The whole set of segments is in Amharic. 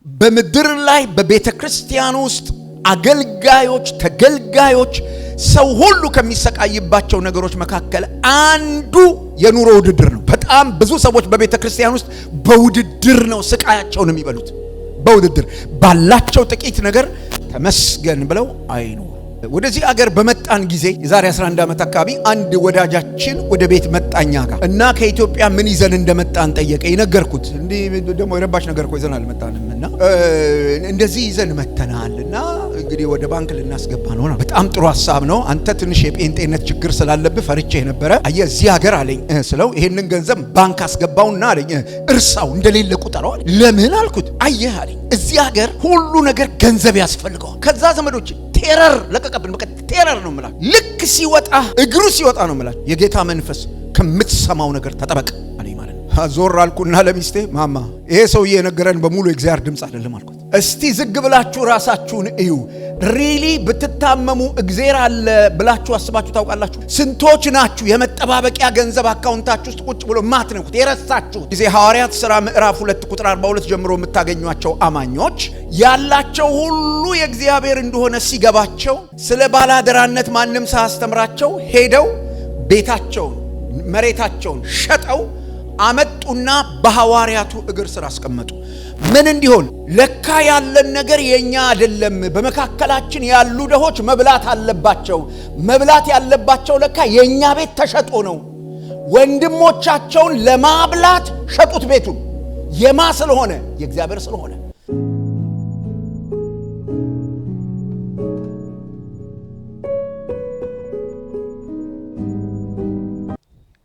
በምድር ላይ በቤተ ክርስቲያን ውስጥ አገልጋዮች፣ ተገልጋዮች፣ ሰው ሁሉ ከሚሰቃይባቸው ነገሮች መካከል አንዱ የኑሮ ውድድር ነው። በጣም ብዙ ሰዎች በቤተ ክርስቲያን ውስጥ በውድድር ነው ስቃያቸውን የሚበሉት። በውድድር ባላቸው ጥቂት ነገር ተመስገን ብለው አይኖሩ። ወደዚህ አገር በመጣን ጊዜ የዛሬ 11 ዓመት አካባቢ አንድ ወዳጃችን ወደ ቤት መጣኛ ጋር እና ከኢትዮጵያ ምን ይዘን እንደመጣን ጠየቀ። የነገርኩት እንዲህ ደግሞ የረባሽ ነገር እኮ ይዘን አልመጣንም እና እንደዚህ ይዘን መተናል እና እንግዲህ ወደ ባንክ ልናስገባ ነው። በጣም ጥሩ ሀሳብ ነው። አንተ ትንሽ የጴንጤነት ችግር ስላለብህ ፈርቼ ነበረ። አየህ እዚህ ሀገር አለኝ ስለው ይሄንን ገንዘብ ባንክ አስገባውና አለኝ እርሳው እንደሌለ ቁጠረው አለኝ። ለምን አልኩት። አየህ አለኝ እዚህ ሀገር ሁሉ ነገር ገንዘብ ያስፈልገዋል። ከዛ ዘመዶች terror ለቀቀብን። በቃ terror ነው የምላችሁ። ልክ ሲወጣ እግሩ ሲወጣ ነው የምላችሁ የጌታ መንፈስ ከምትሰማው ነገር ተጠበቅ አለኝ ማለት ነው። ዞር አልኩና ለሚስቴ ማማ ይሄ ሰውዬ የነገረን በሙሉ የእግዚአብሔር ድምፅ አይደለም አልኩት። እስቲ ዝግ ብላችሁ ራሳችሁን እዩ። Really ብትታመሙ እግዜር አለ ብላችሁ አስባችሁ ታውቃላችሁ? ስንቶች ናችሁ የመጠባበቂያ ገንዘብ አካውንታችሁ ውስጥ ቁጭ ብሎ ማትነኩት የረሳችሁት? ጊዜ ሐዋርያት ሥራ ምዕራፍ 2 ቁጥር 42 ጀምሮ የምታገኟቸው አማኞች ያላቸው ሁሉ የእግዚአብሔር እንደሆነ ሲገባቸው ስለ ባላደራነት ማንም ሳያስተምራቸው ሄደው ቤታቸውን መሬታቸውን ሸጠው አመጡና በሐዋርያቱ እግር ስር አስቀመጡ። ምን እንዲሆን? ለካ ያለን ነገር የኛ አይደለም። በመካከላችን ያሉ ደሆች መብላት አለባቸው። መብላት ያለባቸው ለካ የኛ ቤት ተሸጦ ነው። ወንድሞቻቸውን ለማብላት ሸጡት ቤቱን። የማ ስለሆነ? የእግዚአብሔር ስለሆነ።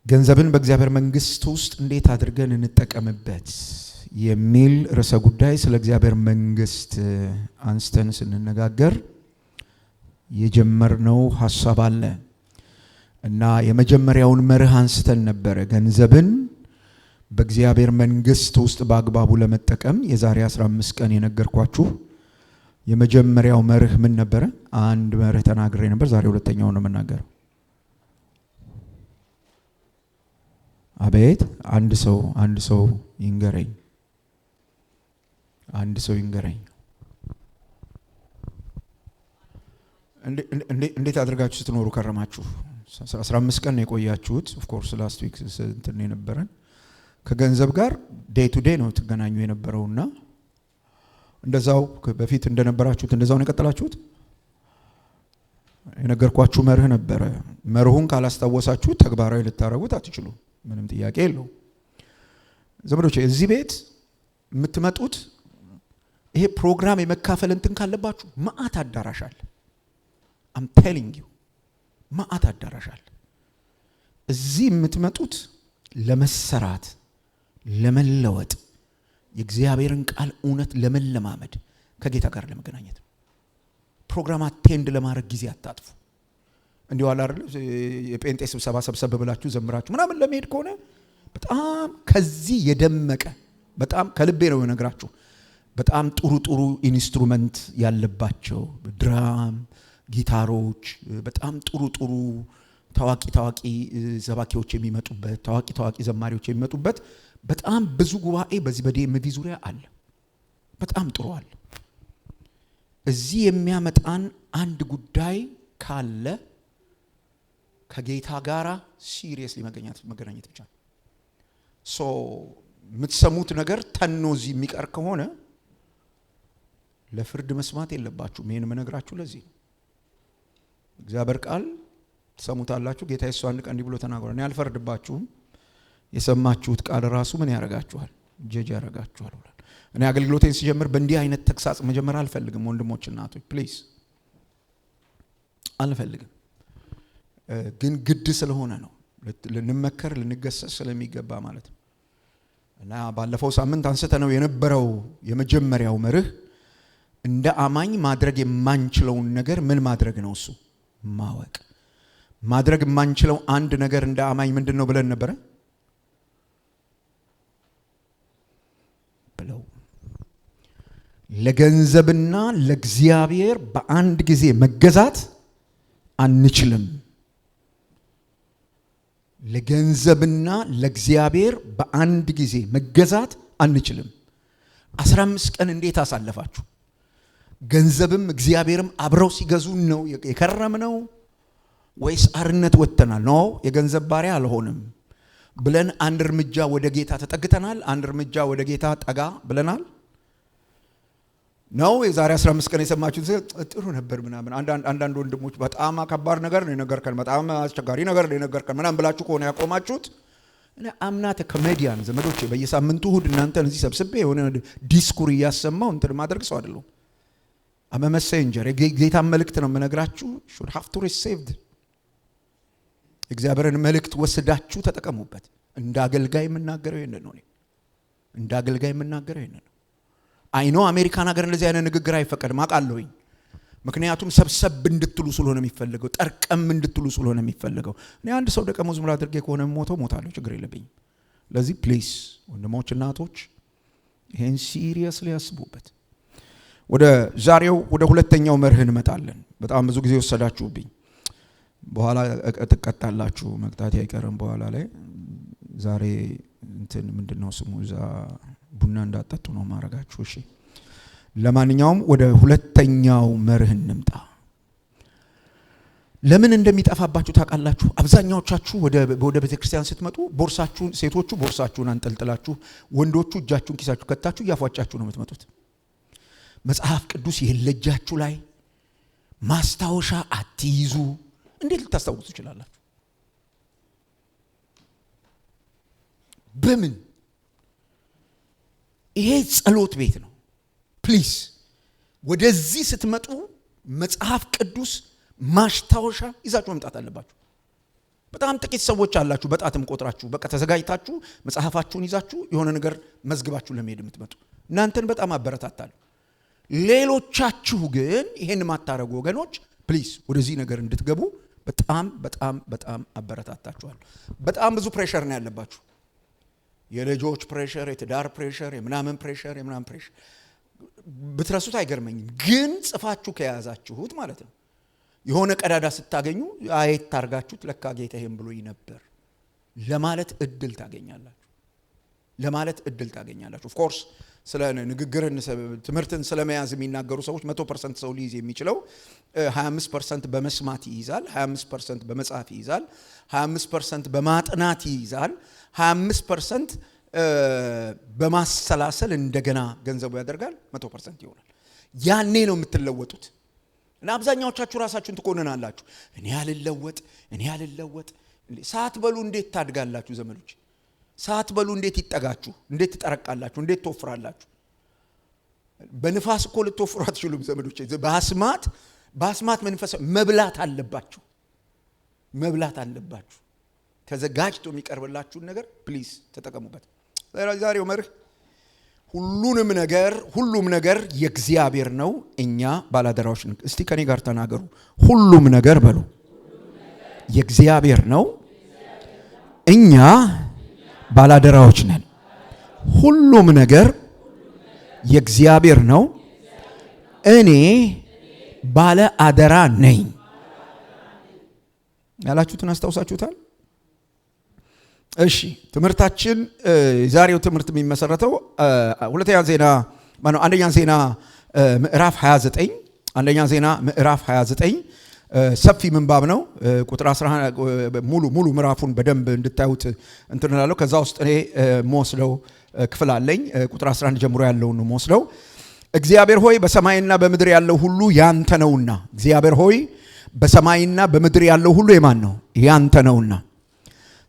ገንዘብን በእግዚአብሔር መንግስት ውስጥ እንዴት አድርገን እንጠቀምበት የሚል ርዕሰ ጉዳይ ስለ እግዚአብሔር መንግስት አንስተን ስንነጋገር የጀመርነው ሐሳብ አለ እና የመጀመሪያውን መርህ አንስተን ነበረ። ገንዘብን በእግዚአብሔር መንግስት ውስጥ በአግባቡ ለመጠቀም የዛሬ 15 ቀን የነገርኳችሁ የመጀመሪያው መርህ ምን ነበረ? አንድ መርህ ተናግሬ ነበር። ዛሬ ሁለተኛውን ነው የምናገረው። አቤት አንድ ሰው ይንገረኝ። አንድ ሰው ይንገረኝ። እንዴት አድርጋችሁ ስትኖሩ ከረማችሁ? 15 ቀን ነው የቆያችሁት። Of course last week እንትን የነበረን ከገንዘብ ጋር day to day ነው ትገናኙ የነበረውና እንደዛው በፊት እንደነበራችሁት እንደዛው ነው የቀጠላችሁት። የነገርኳችሁ መርህ ነበረ። መርሁን ካላስታወሳችሁ ተግባራዊ ልታረጉት አትችሉ። ምንም ጥያቄ የለውም። ዘመዶቼ እዚህ ቤት የምትመጡት ይሄ ፕሮግራም የመካፈል እንትን ካለባችሁ መዓት አዳራሽ አለ። I'm telling you መዓት አዳራሽ አለ። እዚህ የምትመጡት ለመሰራት፣ ለመለወጥ፣ የእግዚአብሔርን ቃል እውነት ለመለማመድ፣ ከጌታ ጋር ለመገናኘት ፕሮግራም attend ለማድረግ ጊዜ አታጥፉ። እንዲሁ አለ አይደል የጴንጤ ስብሰባ ሰብሰብ ብላችሁ ዘምራችሁ ምናምን ለመሄድ ከሆነ በጣም ከዚህ የደመቀ በጣም ከልቤ ነው የነግራችሁ። በጣም ጥሩ ጥሩ instrument ያለባቸው drum፣ ጊታሮች፣ በጣም ጥሩ ጥሩ ታዋቂ ታዋቂ ሰባኪዎች የሚመጡበት ታዋቂ ታዋቂ ዘማሪዎች የሚመጡበት በጣም ብዙ ጉባኤ በዚህ በዲኤምቪ ዙሪያ አለ። በጣም ጥሩ አለ። እዚህ የሚያመጣን አንድ ጉዳይ ካለ ከጌታ ጋራ seriously መገናኘት ብቻ ነው። So የምትሰሙት ነገር ተኖ እዚህ የሚቀር ከሆነ ለፍርድ መስማት የለባችሁም። ይሄን የምነግራችሁ ለዚህ ነው። እግዚአብሔር ቃል ትሰሙታላችሁ። ጌታ ኢየሱስ አንድ ቀን እንዲህ ብሎ ተናግሯል። እኔ አልፈርድባችሁም፣ የሰማችሁት ቃል ራሱ ምን ያረጋችኋል? ጀጅ ያረጋችኋል ብሏል። እኔ አገልግሎቴን ሲጀምር በእንዲህ አይነት ተግሳጽ መጀመር አልፈልግም። ወንድሞች እናቶች please አልፈልግም። ግን ግድ ስለሆነ ነው፣ ልንመከር ልንገሰጽ ስለሚገባ ማለት ነው። እና ባለፈው ሳምንት አንስተነው የነበረው የመጀመሪያው መርህ እንደ አማኝ ማድረግ የማንችለውን ነገር ምን ማድረግ ነው? እሱ ማወቅ። ማድረግ የማንችለው አንድ ነገር እንደ አማኝ ምንድን ነው ብለን ነበረ? ብለው ለገንዘብና ለእግዚአብሔር በአንድ ጊዜ መገዛት አንችልም። ለገንዘብና ለእግዚአብሔር በአንድ ጊዜ መገዛት አንችልም። 15 ቀን እንዴት አሳለፋችሁ? ገንዘብም እግዚአብሔርም አብረው ሲገዙን ነው የከረምነው ወይስ አርነት ወጥተናል? No፣ የገንዘብ ባሪያ አልሆንም ብለን አንድ እርምጃ ወደ ጌታ ተጠግተናል። አንድ እርምጃ ወደ ጌታ ጠጋ ብለናል ነው። የዛሬ 15 ቀን የሰማችሁት ጥሩ ነበር ምናምን። አንዳንድ ወንድሞች በጣም ከባድ ነገር ነው የነገርከን፣ በጣም አስቸጋሪ ነገር ነው የነገርከን ምናምን ብላችሁ ከሆነ ያቆማችሁት፣ እኔ I'm not a comedian ዘመዶቼ። በየሳምንቱ እሁድ እናንተን እዚህ ሰብስቤ የሆነ ዲስኩር እያሰማው እንትን ማድረግ ሰው አይደለሁም። I'm a messenger። የጌታን መልእክት ነው የምነግራችሁ። Should have to received። እግዚአብሔርን መልእክት ወስዳችሁ ተጠቀሙበት። እንደ አገልጋይ የምናገረው ይህንን ነው። እንደ አገልጋይ የምናገረው ይህንን ነው። I know አሜሪካን ሀገር እንደዚህ አይነት ንግግር አይፈቀድም፣ አውቃለሁኝ። ምክንያቱም ሰብሰብ እንድትሉ ስለሆነ የሚፈልገው፣ ጠርቀም እንድትሉ ስለሆነ የሚፈልገው። እኔ አንድ ሰው ደቀ መዝሙር አድርጌ ከሆነ ሞተው ሞታለሁ፣ ችግር የለብኝም። ለዚህ please ወንድሞች እናቶች ይሄን seriously ያስቡበት። ወደ ዛሬው ወደ ሁለተኛው መርህ እንመጣለን። በጣም ብዙ ጊዜ ወሰዳችሁብኝ። በኋላ ትቀጣላችሁ፣ መቅጣት አይቀርም በኋላ ላይ። ዛሬ እንትን ምንድን ነው ስሙ፣ እዛ ቡና እንዳጠጡ ነው ማድረጋችሁ። እሺ፣ ለማንኛውም ወደ ሁለተኛው መርህ እንምጣ። ለምን እንደሚጠፋባችሁ ታውቃላችሁ? አብዛኛዎቻችሁ ወደ ቤተ ክርስቲያን ስትመጡ ቦርሳችሁን፣ ሴቶቹ ቦርሳችሁን አንጠልጥላችሁ፣ ወንዶቹ እጃችሁን ኪሳችሁ ከታችሁ እያፏጫችሁ ነው የምትመጡት። መጽሐፍ ቅዱስ የለ እጃችሁ ላይ፣ ማስታወሻ አትይዙ። እንዴት ልታስታውሱ ትችላላችሁ? በምን? ይሄ ጸሎት ቤት ነው። Please ወደዚህ ስትመጡ መጽሐፍ ቅዱስ ማስታወሻ ይዛችሁ መምጣት አለባችሁ። በጣም ጥቂት ሰዎች አላችሁ፣ በጣትም ቆጥራችሁ በቃ ተዘጋጅታችሁ መጽሐፋችሁን ይዛችሁ የሆነ ነገር መዝግባችሁ ለመሄድ የምትመጡ፣ እናንተን በጣም አበረታታለሁ። ሌሎቻችሁ ግን ይሄን የማታረጉ ወገኖች please ወደዚህ ነገር እንድትገቡ በጣም በጣም በጣም አበረታታችኋለሁ። በጣም ብዙ pressure ነው ያለባችሁ። የልጆች pressure፣ የትዳር pressure፣ የምናምን pressure፣ የምናምን pressure፣ ብትረሱት አይገርመኝም። ግን ጽፋችሁ ከያዛችሁት ማለት ነው፣ የሆነ ቀዳዳ ስታገኙ አየት ታርጋችሁት ለካ ጌታ ይሄን ብሎኝ ነበር ለማለት እድል ታገኛላችሁ። ለማለት እድል ታገኛላችሁ። Of course ስለ ንግግርን፣ ትምህርትን ስለመያዝ የሚናገሩ ሰዎች 100% ሰው ሊይዝ የሚችለው 25% በመስማት ይይዛል፣ 25% በመጻፍ ይይዛል፣ 25% በማጥናት ይይዛል፣ 25% በማሰላሰል እንደገና ገንዘቡ ያደርጋል፣ 100% ይሆናል። ያኔ ነው የምትለወጡት። እና አብዛኛዎቻችሁ ራሳችሁን ትኮንናላችሁ። እኔ አልለወጥ፣ እኔ አልለወጥ። ሳትበሉ እንዴት ታድጋላችሁ ዘመዶች? ሳትበሉ እንዴት ይጠጋችሁ? እንዴት ትጠረቃላችሁ? እንዴት ትወፍራላችሁ? በንፋስ እኮ ልትወፍሩ አትችሉም ዘመዶች። በአስማት መንፈስ መብላት አለባችሁ። መብላት አለባችሁ። ተዘጋጅቶ የሚቀርብላችሁን ነገር please ተጠቀሙበት። ዛሬው መርህ ሁሉም ነገር የእግዚአብሔር ነው፣ እኛ ባላደራዎች ነን። እስቲ ከኔ ጋር ተናገሩ። ሁሉም ነገር በሉ የእግዚአብሔር ነው፣ እኛ ባላደራዎች ነን። ሁሉም ነገር የእግዚአብሔር ነው፣ እኔ ባለ አደራ ነኝ። ያላችሁትን አስታውሳችሁታል? እሺ፣ ትምህርታችን የዛሬው ትምህርት የሚመሰረተው ሁለተኛ ዜና ማነው አንደኛ ዜና ምዕራፍ 29፣ አንደኛ ዜና ምዕራፍ 29 ሰፊ ምንባብ ነው። ቁጥር 11 ሙሉ ሙሉ ምዕራፉን በደንብ እንድታዩት እንትን እላለሁ። ከዛ ውስጥ እኔ የምወስደው ክፍል አለኝ። ቁጥር 11 ጀምሮ ያለውን ነው የምወስደው። እግዚአብሔር ሆይ፣ በሰማይና በምድር ያለው ሁሉ ያንተ ነውና። እግዚአብሔር ሆይ፣ በሰማይና በምድር ያለው ሁሉ የማን ነው? ያንተ ነውና።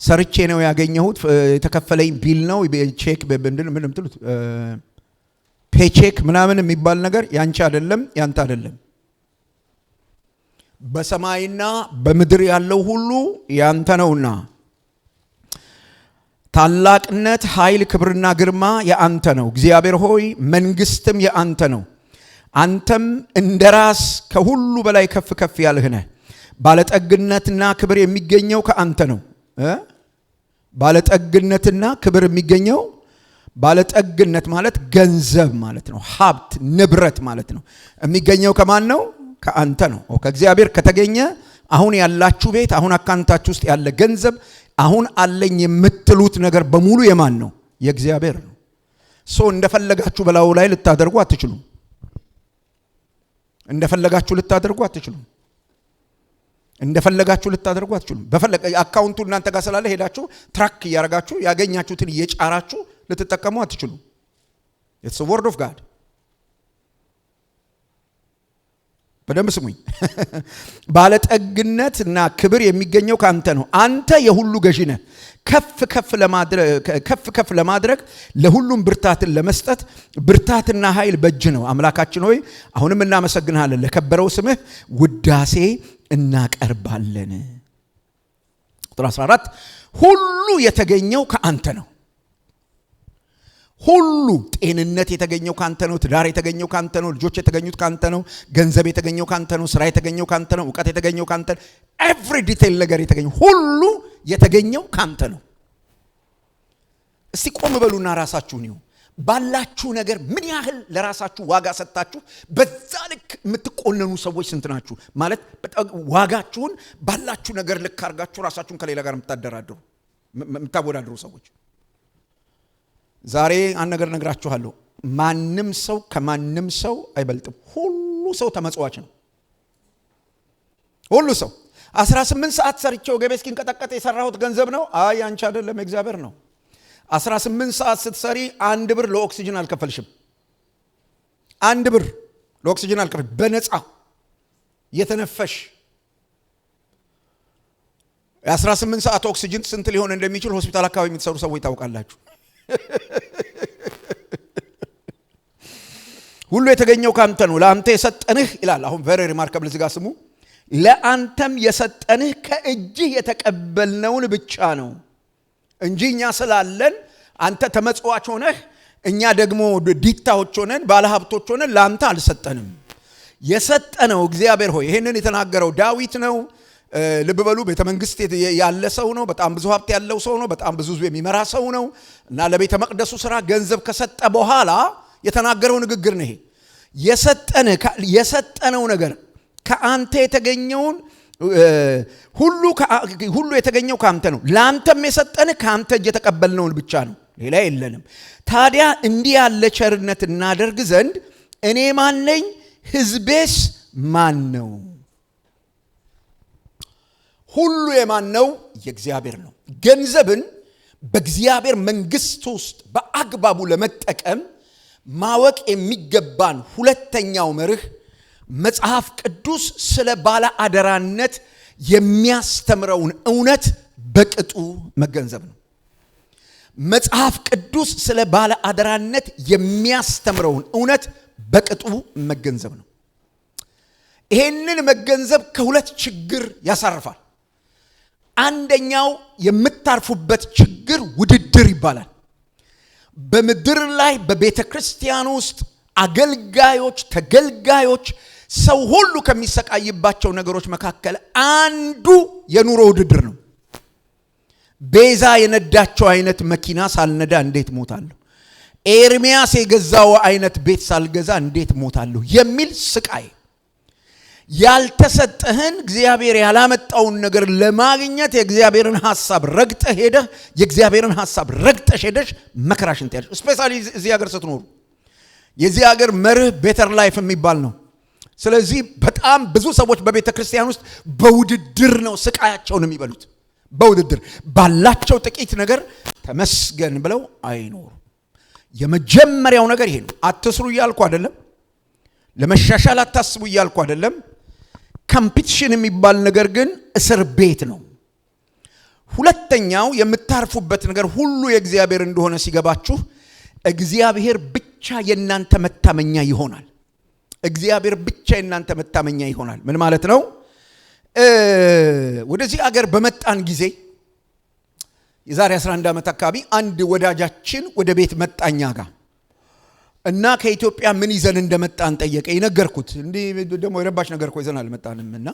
ሰርቼ ነው ያገኘሁት፣ የተከፈለኝ bill ነው፣ check ምንድን ነው የምትሉት፣ paycheck ምናምን የሚባል ነገር ያንቺ አይደለም፣ ያንተ አይደለም። በሰማይና በምድር ያለው ሁሉ ያንተ ነውና። ታላቅነት፣ ኃይል፣ ክብርና ግርማ የአንተ ነው። እግዚአብሔር ሆይ፣ መንግስትም የአንተ ነው። አንተም እንደ ራስ ከሁሉ በላይ ከፍ ከፍ ያልህ ነህ። ባለጠግነትና ክብር የሚገኘው ከአንተ ነው። ባለጠግነትና ክብር የሚገኘው፣ ባለጠግነት ማለት ገንዘብ ማለት ነው። ሀብት ንብረት ማለት ነው። የሚገኘው ከማን ነው? ከአንተ ነው። ከእግዚአብሔር ከተገኘ አሁን ያላችሁ ቤት፣ አሁን አካውንታችሁ ውስጥ ያለ ገንዘብ፣ አሁን አለኝ የምትሉት ነገር በሙሉ የማን ነው? የእግዚአብሔር ነው። So እንደፈለጋችሁ በላዩ ላይ ልታደርጉ አትችሉም። እንደፈለጋችሁ ልታደርጉ አትችሉም። እንደፈለጋችሁ ልታደርጉ አትችሉም። በፈለገ account ኡ እናንተ ጋር ስላለ ሄዳችሁ track እያረጋችሁ ያገኛችሁትን እየጫራችሁ ልትጠቀሙ አትችሉም። It's word of God። በደንብ ስሙኝ። ባለጠግነትና ክብር የሚገኘው ከአንተ ነው። አንተ የሁሉ ገዢ ነህ። ከፍ ከፍ ለማድረግ ለሁሉም ብርታትን ለመስጠት ብርታትና ኃይል በእጅ ነው። አምላካችን ሆይ አሁንም እናመሰግንሃለን፣ ለከበረው ስምህ ውዳሴ እናቀርባለን። ቁጥር 14 ሁሉ የተገኘው ከአንተ ነው። ሁሉ ጤንነት የተገኘው ካንተ ነው። ትዳር የተገኘው ካንተ ነው። ልጆች የተገኙት ካንተ ነው። ገንዘብ የተገኘው ካንተ ነው። ስራ የተገኘው ካንተ ነው። እውቀት የተገኘው ካንተ ነው። Every detail ነገር የተገኘው ሁሉ የተገኘው ካንተ ነው። እስቲ ቆም በሉና ራሳችሁን እዩ። ባላችሁ ነገር ምን ያህል ለራሳችሁ ዋጋ ሰጥታችሁ በዛ ልክ የምትቆነኑ ሰዎች ስንት ናችሁ? ማለት ዋጋችሁን ባላችሁ ነገር ልክ አድርጋችሁ ራሳችሁን ከሌላ ጋር የምታወዳድሩ ሰዎች። ዛሬ አንድ ነገር እነግራችኋለሁ። ማንም ሰው ከማንም ሰው አይበልጥም። ሁሉ ሰው ተመጽዋች ነው። ሁሉ ሰው 18 ሰዓት ሰርቼ ወገቤ እስኪንቀጠቀጥ የሰራሁት ገንዘብ ነው። አይ አንቺ አይደለም፣ እግዚአብሔር ነው። 18 ሰዓት ስትሰሪ 1 ብር ለኦክሲጅን አልከፈልሽም። 1 ብር ለኦክሲጅን አልከፈልሽም። በነፃ የተነፈሽ። የ18 ሰዓት ኦክሲጅን ስንት ሊሆን እንደሚችል ሆስፒታል አካባቢ የምትሰሩ ሰዎች ታውቃላችሁ። ሁሉ የተገኘው ካንተ ነው፣ ለአንተ የሰጠንህ ይላል። አሁን very remarkable እዚህ ጋር ስሙ። ለአንተም የሰጠንህ ከእጅህ የተቀበልነውን ብቻ ነው እንጂ እኛ ስላለን አንተ ተመጽዋች ሆነህ እኛ ደግሞ ዲታዎች ሆነን ባለሀብቶች ሆነን ለአንተ አልሰጠንም። የሰጠነው እግዚአብሔር ሆይ። ይሄንን የተናገረው ዳዊት ነው። ልብ በሉ፣ ቤተ መንግስት ያለ ሰው ነው። በጣም ብዙ ሀብት ያለው ሰው ነው። በጣም ብዙ ሕዝብ የሚመራ ሰው ነው። እና ለቤተ መቅደሱ ስራ ገንዘብ ከሰጠ በኋላ የተናገረው ንግግር ነው ይሄ። የሰጠነው ነገር ከአንተ የተገኘውን ሁሉ የተገኘው ከአንተ ነው። ለአንተም የሰጠን ከአንተ እጅ የተቀበልነውን ብቻ ነው፣ ሌላ የለንም። ታዲያ እንዲህ ያለ ቸርነት እናደርግ ዘንድ እኔ ማን ነኝ? ሕዝቤስ ማን ነው? ሁሉ የማን ነው? የእግዚአብሔር ነው። ገንዘብን በእግዚአብሔር መንግስት ውስጥ በአግባቡ ለመጠቀም ማወቅ የሚገባን ሁለተኛው መርህ መጽሐፍ ቅዱስ ስለ ባለ አደራነት የሚያስተምረውን እውነት በቅጡ መገንዘብ ነው። መጽሐፍ ቅዱስ ስለ ባለ አደራነት የሚያስተምረውን እውነት በቅጡ መገንዘብ ነው። ይሄንን መገንዘብ ከሁለት ችግር ያሳርፋል። አንደኛው የምታርፉበት ችግር ውድድር ይባላል። በምድር ላይ በቤተ ክርስቲያን ውስጥ አገልጋዮች፣ ተገልጋዮች፣ ሰው ሁሉ ከሚሰቃይባቸው ነገሮች መካከል አንዱ የኑሮ ውድድር ነው። ቤዛ የነዳቸው አይነት መኪና ሳልነዳ እንዴት ሞታለሁ? ኤርሚያስ የገዛው አይነት ቤት ሳልገዛ እንዴት ሞታለሁ? የሚል ስቃይ፣ ያልተሰጠህን እግዚአብሔር ያላመጣውን ነገር ለማግኘት የእግዚአብሔርን ሐሳብ ረግጠህ ሄደህ የእግዚአብሔርን ሐሳብ ረግጠሽ ሄደሽ መከራሽን ትያለሽ። Especially እዚህ ሀገር ስትኖሩ የዚህ ሀገር መርህ better life የሚባል ነው። ስለዚህ በጣም ብዙ ሰዎች በቤተ ክርስቲያን ውስጥ በውድድር ነው ስቃያቸውን የሚበሉት። በውድድር ባላቸው ጥቂት ነገር ተመስገን ብለው አይኖሩ። የመጀመሪያው ነገር ይሄ ነው። አትስሩ እያልኩ አይደለም። ለመሻሻል አታስቡ እያልኩ አይደለም። Competition የሚባል ነገር ግን እስር ቤት ነው። ሁለተኛው የምታርፉበት ነገር ሁሉ የእግዚአብሔር እንደሆነ ሲገባችሁ እግዚአብሔር ብቻ የእናንተ መታመኛ ይሆናል። እግዚአብሔር ብቻ የእናንተ መታመኛ ይሆናል። ምን ማለት ነው? ወደዚህ አገር በመጣን ጊዜ የዛሬ 11 ዓመት አካባቢ አንድ ወዳጃችን ወደ ቤት መጣኛ ጋር እና ከኢትዮጵያ ምን ይዘን እንደመጣን ጠየቀ። የነገርኩት እንዲህ ደግሞ የረባሽ ነገር እኮ ይዘን አልመጣንም እና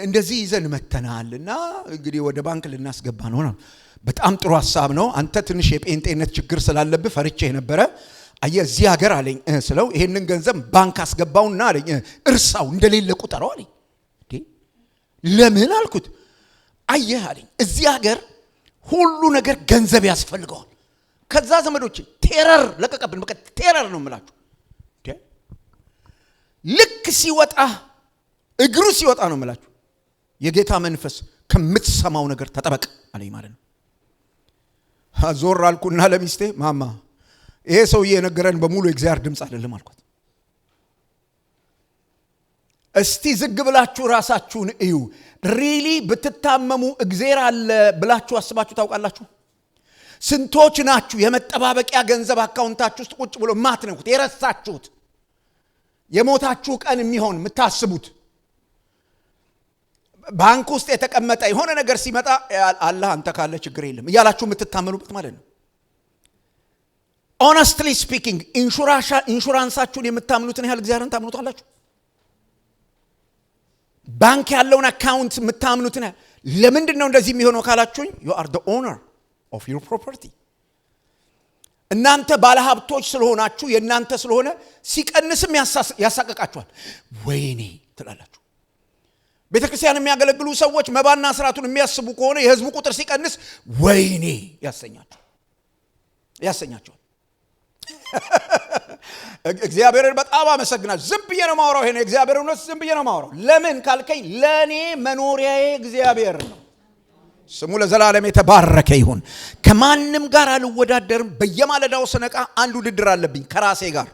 እንደዚህ ይዘን መተናል እና እንግዲህ ወደ ባንክ ልናስገባ ነው። በጣም ጥሩ ሐሳብ ነው። አንተ ትንሽ የጴንጤነት ችግር ስላለብህ ፈርቼ ነበረ። አየህ እዚህ ሀገር አለኝ ስለው ይሄንን ገንዘብ ባንክ አስገባውና አለኝ እርሳው እንደሌለ ቁጠረው አለኝ። እንዴ ለምን አልኩት። አየህ አለኝ እዚህ ሀገር ሁሉ ነገር ገንዘብ ያስፈልገዋል። ከዛ ዘመዶቼ terror ለቀቀብን። በቃ terror ነው የምላችሁ። ልክ ሲወጣ እግሩ ሲወጣ ነው የምላችሁ የጌታ መንፈስ ከምትሰማው ነገር ተጠበቅ አለኝ ማለት ነው። ዞር አልኩና ለሚስቴ ማማ ይሄ ሰውዬ የነገረን በሙሉ የእግዚአብሔር ድምፅ አይደለም አልኳት። እስቲ ዝግ ብላችሁ ራሳችሁን እዩ። Really ብትታመሙ እግዜር አለ ብላችሁ አስባችሁ ታውቃላችሁ? ስንቶች ናችሁ የመጠባበቂያ ገንዘብ አካውንታችሁ ውስጥ ቁጭ ብሎ ማትነኩት የረሳችሁት፣ የሞታችሁ ቀን የሚሆን የምታስቡት፣ ባንክ ውስጥ የተቀመጠ የሆነ ነገር ሲመጣ አላህ አንተ ካለ ችግር የለም እያላችሁ የምትታመኑበት ማለት ነው። Honestly speaking ኢንሹራንሳችሁን የምታምኑትን ያህል እግዚአብሔርን ታምኑታላችሁ? ባንክ ያለውን አካውንት የምታምኑትን ያህል? ለምንድን ነው እንደዚህ የሚሆነው ካላችሁኝ፣ you are the owner of your property። እናንተ ባለሀብቶች ስለሆናችሁ የእናንተ ስለሆነ ሲቀንስም ያሳቀቃችኋል። ወይኔ ትላላችሁ። ቤተ ክርስቲያን የሚያገለግሉ ሰዎች መባና ስርዓቱን የሚያስቡ ከሆነ የህዝቡ ቁጥር ሲቀንስ ወይኔ ያሰኛቸዋል። እግዚአብሔርን በጣም አመሰግናለሁ። ዝም ብዬ ነው ማወራው። ይሄ እግዚአብሔር እውነት ዝም ብዬ ነው ማወራው። ለምን ካልከኝ ለእኔ መኖሪያዬ እግዚአብሔር ነው። ስሙ ለዘላለም የተባረከ ይሁን። ከማንም ጋር አልወዳደርም። በየማለዳው ስነቃ አንድ ውድድር አለብኝ ከራሴ ጋር።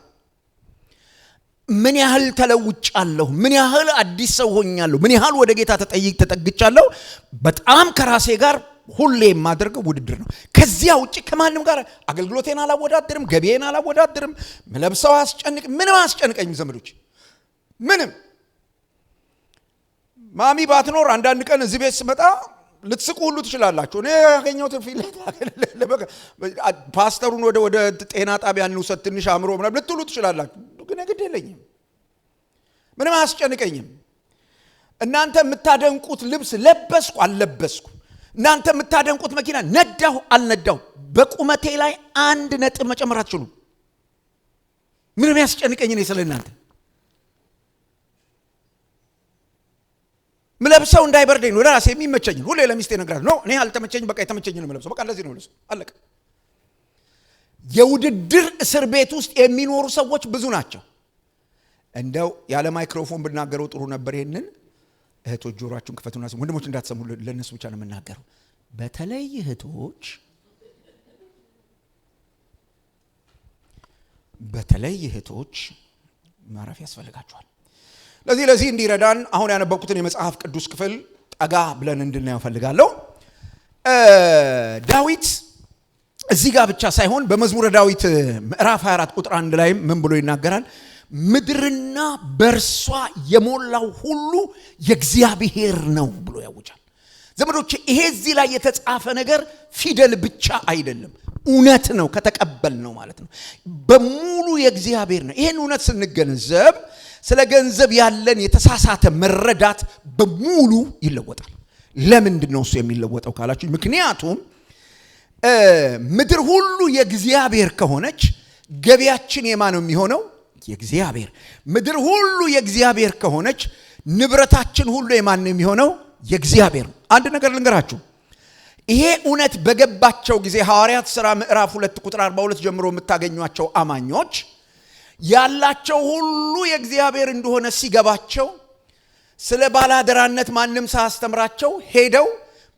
ምን ያህል ተለውጫለሁ? ምን ያህል አዲስ ሰው ሆኛለሁ? ምን ያህል ወደ ጌታ ተጠግቻለሁ? በጣም ከራሴ ጋር ሁሌ የማደርገው ውድድር ነው። ከዚያ ውጭ ከማንም ጋር አገልግሎቴን አላወዳድርም፣ ገቢዬን አላወዳድርም፣ ምለብሰው አያስጨንቅ፣ ምንም አያስጨንቀኝም። ዘመዶች ምንም ማሚ ባትኖር አንዳንድ ቀን እዚህ ቤት ስመጣ ልትስቁ ሁሉ ትችላላችሁ። እኔ ያገኘሁትን ፊት ፓስተሩን ወደ ጤና ጣቢያ እንውሰድ ትንሽ አእምሮ ምናምን ልትሉ ትችላላችሁ። ግን ግድ የለኝም፣ ምንም አያስጨንቀኝም። እናንተ የምታደንቁት ልብስ ለበስኩ አልለበስኩ፣ እናንተ የምታደንቁት መኪና ነዳሁ አልነዳሁ፣ በቁመቴ ላይ አንድ ነጥብ መጨመር አትችሉም። ምንም ያስጨንቀኝ እኔ ስለ እናንተ ምለብሰው እንዳይበርደኝ ነው ለራሴ የሚመቸኝ። ሁሌ ለሚስቴ እነግራለሁ። No እኔ አልተመቸኝ፣ በቃ የተመቸኝ ነው የምለብሰው። በቃ እንደዚህ ነው የምለብሰው፣ አለቀ። የውድድር እስር ቤት ውስጥ የሚኖሩ ሰዎች ብዙ ናቸው። እንደው ያለ ማይክሮፎን ብናገረው ጥሩ ነበር። ይሄንን እህቶች ጆሮአችሁን ክፈቱና ስሙ። ወንድሞች እንዳትሰሙ፣ ለእነሱ ብቻ ነው የምናገረው። በተለይ እህቶች፣ በተለይ እህቶች ማረፍ ያስፈልጋቸዋል። ለዚህ እንዲረዳን አሁን ያነበብኩትን የመጽሐፍ ቅዱስ ክፍል ጠጋ ብለን እንድናየው ፈልጋለሁ። ዳዊት እዚህ ጋር ብቻ ሳይሆን በመዝሙረ ዳዊት ምዕራፍ 24 ቁጥር 1 ላይም ምን ብሎ ይናገራል? ምድርና በእርሷ የሞላው ሁሉ የእግዚአብሔር ነው ብሎ ያውጃል። ዘመዶቼ ይሄ እዚህ ላይ የተጻፈ ነገር ፊደል ብቻ አይደለም፣ እውነት ነው። ከተቀበል ነው ማለት ነው። በሙሉ የእግዚአብሔር ነው። ይሄን እውነት ስንገነዘብ ስለ ገንዘብ ያለን የተሳሳተ መረዳት በሙሉ ይለወጣል። ለምንድን ነው እሱ የሚለወጠው ካላችሁ፣ ምክንያቱም ምድር ሁሉ የእግዚአብሔር ከሆነች ገቢያችን የማን ነው የሚሆነው? የእግዚአብሔር። ምድር ሁሉ የእግዚአብሔር ከሆነች ንብረታችን ሁሉ የማን ነው የሚሆነው? የእግዚአብሔር። አንድ ነገር ልንገራችሁ። ይሄ እውነት በገባቸው ጊዜ ሐዋርያት ሥራ ምዕራፍ 2 ቁጥር 42 ጀምሮ የምታገኟቸው አማኞች ያላቸው ሁሉ የእግዚአብሔር እንደሆነ ሲገባቸው ስለ ባላደራነት ማንም ሳያስተምራቸው ሄደው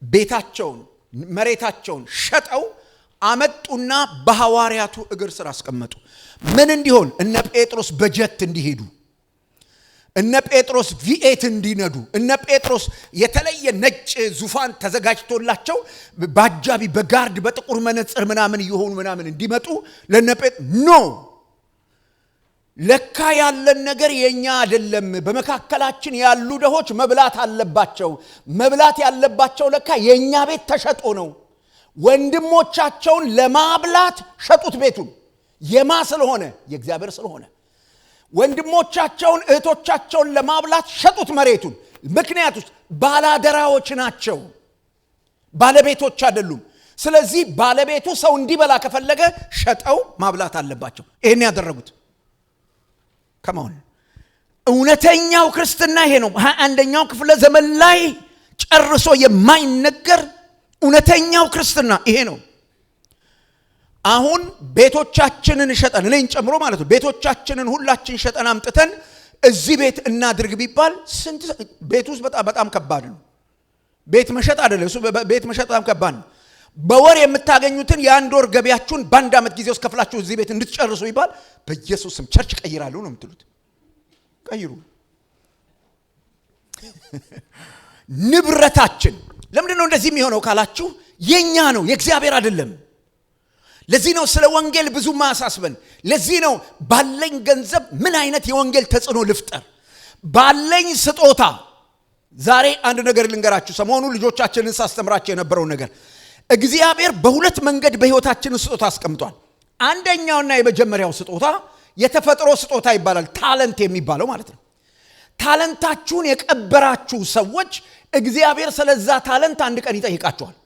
ቤታቸውን መሬታቸውን ሸጠው አመጡና በሐዋርያቱ እግር ስር አስቀመጡ። ምን እንዲሆን? እነ ጴጥሮስ በጀት እንዲሄዱ፣ እነ ጴጥሮስ V8 እንዲነዱ፣ እነ ጴጥሮስ የተለየ ነጭ ዙፋን ተዘጋጅቶላቸው በአጃቢ በ guard በጥቁር መነጽር ምናምን እየሆኑ ምናምን እንዲመጡ ለነ no ለካ ያለን ነገር የኛ አይደለም። በመካከላችን ያሉ ደሆች መብላት አለባቸው። መብላት ያለባቸው ለካ የኛ ቤት ተሸጦ ነው። ወንድሞቻቸውን ለማብላት ሸጡት ቤቱን። የማ ስለሆነ? የእግዚአብሔር ስለሆነ። ወንድሞቻቸውን እህቶቻቸውን ለማብላት ሸጡት መሬቱን። ምክንያቱስ ባላደራዎች ናቸው፣ ባለቤቶች አይደሉም። ስለዚህ ባለቤቱ ሰው እንዲበላ ከፈለገ ሸጠው ማብላት አለባቸው። ይሄን ያደረጉት ከማን? እውነተኛው ክርስትና ይሄ ነው። 21ኛው ክፍለ ዘመን ላይ ጨርሶ የማይነገር እውነተኛው ክርስትና ይሄ ነው። አሁን ቤቶቻችንን ሸጠን፣ እኔን ጨምሮ ማለት ነው፣ ቤቶቻችንን ሁላችን ሸጠን አምጥተን እዚህ ቤት እናድርግ ቢባል ስንት ቤት ውስጥ በጣም በጣም ከባድ ነው። ቤት መሸጥ አይደለም እሱ፣ ቤት መሸጥ በጣም ከባድ ነው። በወር የምታገኙትን የአንድ ወር ገቢያችሁን በአንድ ዓመት ጊዜ ውስጥ ከፍላችሁ እዚህ ቤት እንድትጨርሱ ቢባል በኢየሱስ ስም church ቀይራለሁ ነው የምትሉት። ቀይሩ። ንብረታችን ለምንድን ነው እንደዚህ የሚሆነው ካላችሁ የኛ ነው፣ የእግዚአብሔር አይደለም። ለዚህ ነው ስለ ወንጌል ብዙ ማያሳስበን። ለዚህ ነው ባለኝ ገንዘብ ምን አይነት የወንጌል ተጽዕኖ ልፍጠር፣ ባለኝ ስጦታ። ዛሬ አንድ ነገር ልንገራችሁ። ሰሞኑ ልጆቻችንን ሳስተምራቸው የነበረው ነገር፣ እግዚአብሔር በሁለት መንገድ በሕይወታችን ስጦታ አስቀምጧል። አንደኛውና የመጀመሪያው ስጦታ የተፈጥሮ ስጦታ ይባላል። Talent የሚባለው ማለት ነው። Talent ኣችሁን የቀበራችሁ ሰዎች እግዚአብሔር ስለዛ talent አንድ ቀን ይጠይቃችኋል።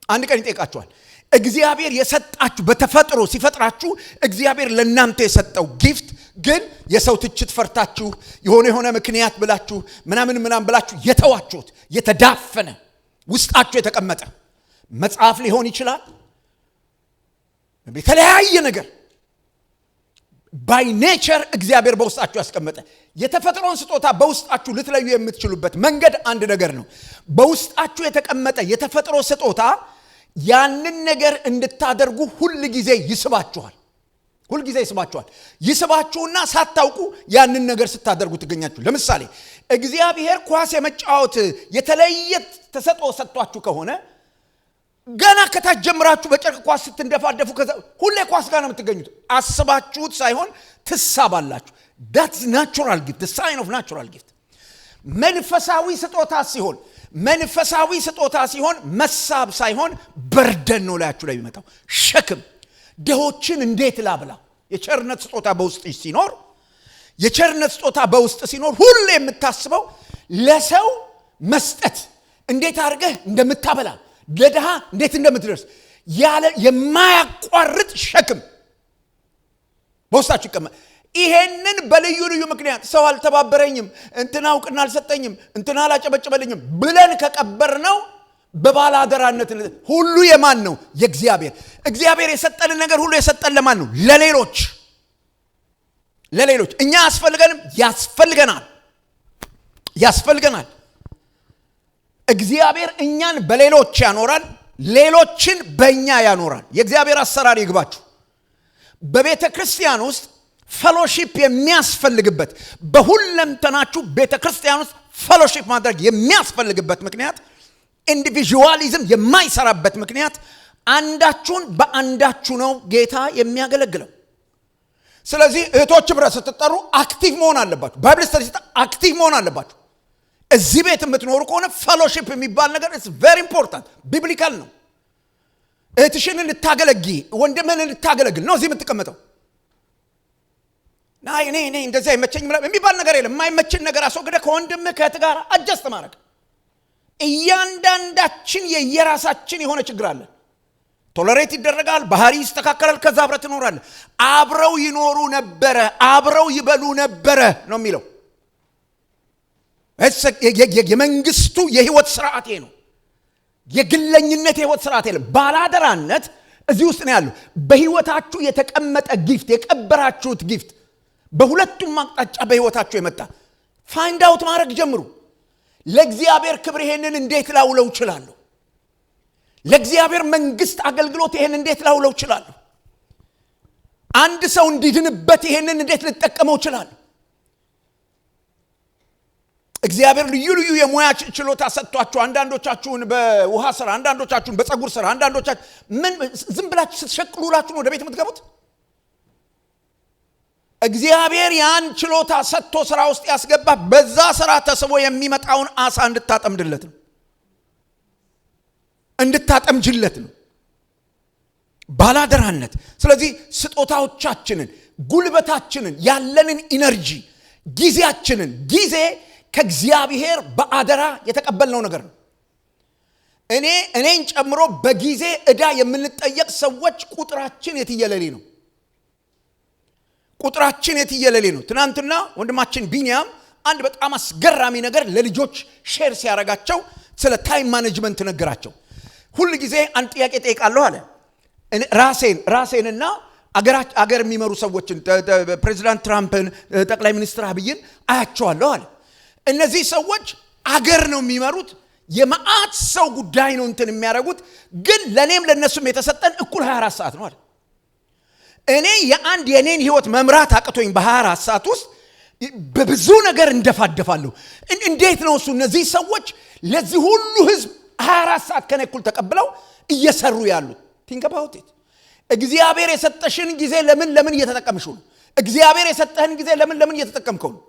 አንድ ቀን ይጠይቃችኋል። እግዚአብሔር የሰጣችሁ፣ በተፈጥሮ ሲፈጥራችሁ እግዚአብሔር ለእናንተ የሰጠው gift ግን የሰው ትችት ፈርታችሁ፣ የሆነ የሆነ ምክንያት ብላችሁ፣ ምናምን ምናምን ብላችሁ የተዋችሁት፣ የተዳፈነ፣ ውስጣችሁ የተቀመጠ መጽሐፍ ሊሆን ይችላል። የተለያየ ነገር by nature እግዚአብሔር በውስጣችሁ ያስቀመጠ የተፈጥሮን ስጦታ በውስጣችሁ ልትለዩ የምትችሉበት መንገድ አንድ ነገር ነው። በውስጣችሁ የተቀመጠ የተፈጥሮ ስጦታ ያንን ነገር እንድታደርጉ ሁል ጊዜ ይስባችኋል። ሁል ጊዜ ይስባችኋል። ይስባችሁና ሳታውቁ ያንን ነገር ስታደርጉ ትገኛችሁ። ለምሳሌ እግዚአብሔር ኳስ የመጫወት የተለየ ተሰጥኦ ሰጥቷችሁ ከሆነ ገና ከታች ጀምራችሁ በጨርቅ ኳስ ስትንደፋደፉ ሁሌ ኳስ ጋር ነው የምትገኙት። አስባችሁት ሳይሆን ትሳባላችሁ። That's natural gift, sign of natural gift። መንፈሳዊ ስጦታ ሲሆን መሳብ ሳይሆን burden ነው ላያችሁ ላይ የሚመጣው፣ ሸክም። ድሆችን እንዴት ላብላ? የቸርነት ስጦታ በውስጥ ሲኖር፣ የቸርነት ስጦታ በውስጥ ሲኖር ሁሌ የምታስበው ለሰው መስጠት፣ እንዴት አድርገህ እንደምታበላ፣ ለድሃ እንዴት እንደምትደርስ ያለ የማያቋርጥ ሸክም በውስጣችሁ ይቀመጥ። ይሄንን በልዩ ልዩ ምክንያት ሰው አልተባበረኝም፣ እንትና እውቅና አልሰጠኝም፣ እንትና አላጨበጨበልኝም ብለን ከቀበርነው በባላደራነት ሁሉ የማን ነው? የእግዚአብሔር። እግዚአብሔር የሰጠንን ነገር ሁሉ የሰጠን ለማን ነው? ለሌሎች፣ ለሌሎች። እኛ አያስፈልገንም? ያስፈልገናል፣ ያስፈልገናል። እግዚአብሔር እኛን በሌሎች ያኖራል፣ ሌሎችን በእኛ ያኖራል። የእግዚአብሔር አሰራር ይግባችሁ። በቤተ ክርስቲያን ውስጥ fellowship የሚያስፈልግበት፣ በሁለንተናችሁ ቤተ ክርስቲያን ውስጥ fellowship ማድረግ የሚያስፈልግበት ምክንያት፣ individualism የማይሰራበት ምክንያት አንዳችሁን በአንዳችሁ ነው ጌታ የሚያገለግለው። ስለዚህ እህቶች ህብረት ስትጠሩ active መሆን አለባችሁ። Bible study active መሆን አለባችሁ። እዚህ ቤት የምትኖሩ ከሆነ fellowship የሚባል ነገር it's very important፣ biblical ነው። እህትሽን እንድታገለግይ፣ ወንድምህን እንድታገለግል ነው እዚህ የምትቀመጠው። ናይ እኔ እንደዚህ አይመቸኝም የሚባል ነገር የለም። የማይመችን ነገር አስወግደህ ከወንድምህ ከእህት ጋር adjust ማድረግ። እያንዳንዳችን የየራሳችን የሆነ ችግር አለ። Tolerate ይደረጋል፣ ባህሪ ይስተካከላል። ከዛ አብረህ ትኖራለህ። አብረው ይኖሩ ነበረ፣ አብረው ይበሉ ነበረ ነው የሚለው። የመንግስቱ የህይወት ስርዓት ነው። የግለኝነት የህይወት ስርዓት የለም። ባላደራነት እዚህ ውስጥ ነው ያለው። በህይወታችሁ የተቀመጠ gift፣ የቀበራችሁት gift በሁለቱም አቅጣጫ በህይወታችሁ የመጣ find out ማድረግ ጀምሩ። ለእግዚአብሔር ክብር ይሄንን እንዴት ላውለው እችላለሁ? ለእግዚአብሔር መንግስት አገልግሎት ይሄን እንዴት ላውለው እችላለሁ? አንድ ሰው እንዲድንበት ይሄንን እንዴት ልጠቀመው እችላለሁ? እግዚአብሔር ልዩ ልዩ የሙያ ችሎታ ሰጥቷችሁ አንዳንዶቻችሁን በውሃ ስራ፣ አንዳንዶቻችሁን በፀጉር ስራ፣ አንዳንዶቻችሁ ምን፣ ዝም ብላችሁ ስትሸቅሉ ውላችሁ ነው ወደ ቤት የምትገቡት። እግዚአብሔር ያን ችሎታ ሰጥቶ ስራ ውስጥ ያስገባ በዛ ስራ ተስቦ የሚመጣውን አሳ እንድታጠምድለት ነው፣ እንድታጠምጅለት ነው። ባላደራነት። ስለዚህ ስጦታዎቻችንን፣ ጉልበታችንን፣ ያለንን energy፣ ጊዜያችንን፣ ጊዜ ከእግዚአብሔር በአደራ የተቀበልነው ነገር ነው። እኔን ጨምሮ በጊዜ ዕዳ የምንጠየቅ ሰዎች ቁጥራችን የትየለሌ ነው። ቁጥራችን የትየለሌ ነው። ትናንትና ወንድማችን ቢንያም አንድ በጣም አስገራሚ ነገር ለልጆች share ሲያደርጋቸው ስለ time management ነገራቸው። ሁል ጊዜ አንድ ጥያቄ ጠይቃለሁ አለ። ራሴንና አገር የሚመሩ ሰዎችን፣ ፕሬዚዳንት ትራምፕን፣ ጠቅላይ ሚኒስትር አብይን አያቸዋለሁ አለ። እነዚህ ሰዎች አገር ነው የሚመሩት፣ የመዓት ሰው ጉዳይ ነው እንትን የሚያደርጉት፣ ግን ለኔም ለነሱም የተሰጠን እኩል 24 ሰዓት ነው አለ። እኔ የአንድ የኔን ህይወት መምራት አቅቶኝ በ24 ሰዓት ውስጥ በብዙ ነገር እንደፋደፋለሁ። እንዴት ነው እሱ እነዚህ ሰዎች ለዚህ ሁሉ ህዝብ 24 ሰዓት ከኔ እኩል ተቀብለው እየሰሩ ያሉት? Think about it። እግዚአብሔር የሰጠሽን ጊዜ ለምን ለምን እየተጠቀምሽው ነው? እግዚአብሔር የሰጠህን ጊዜ ለምን ለምን እየተጠቀምከው ነው?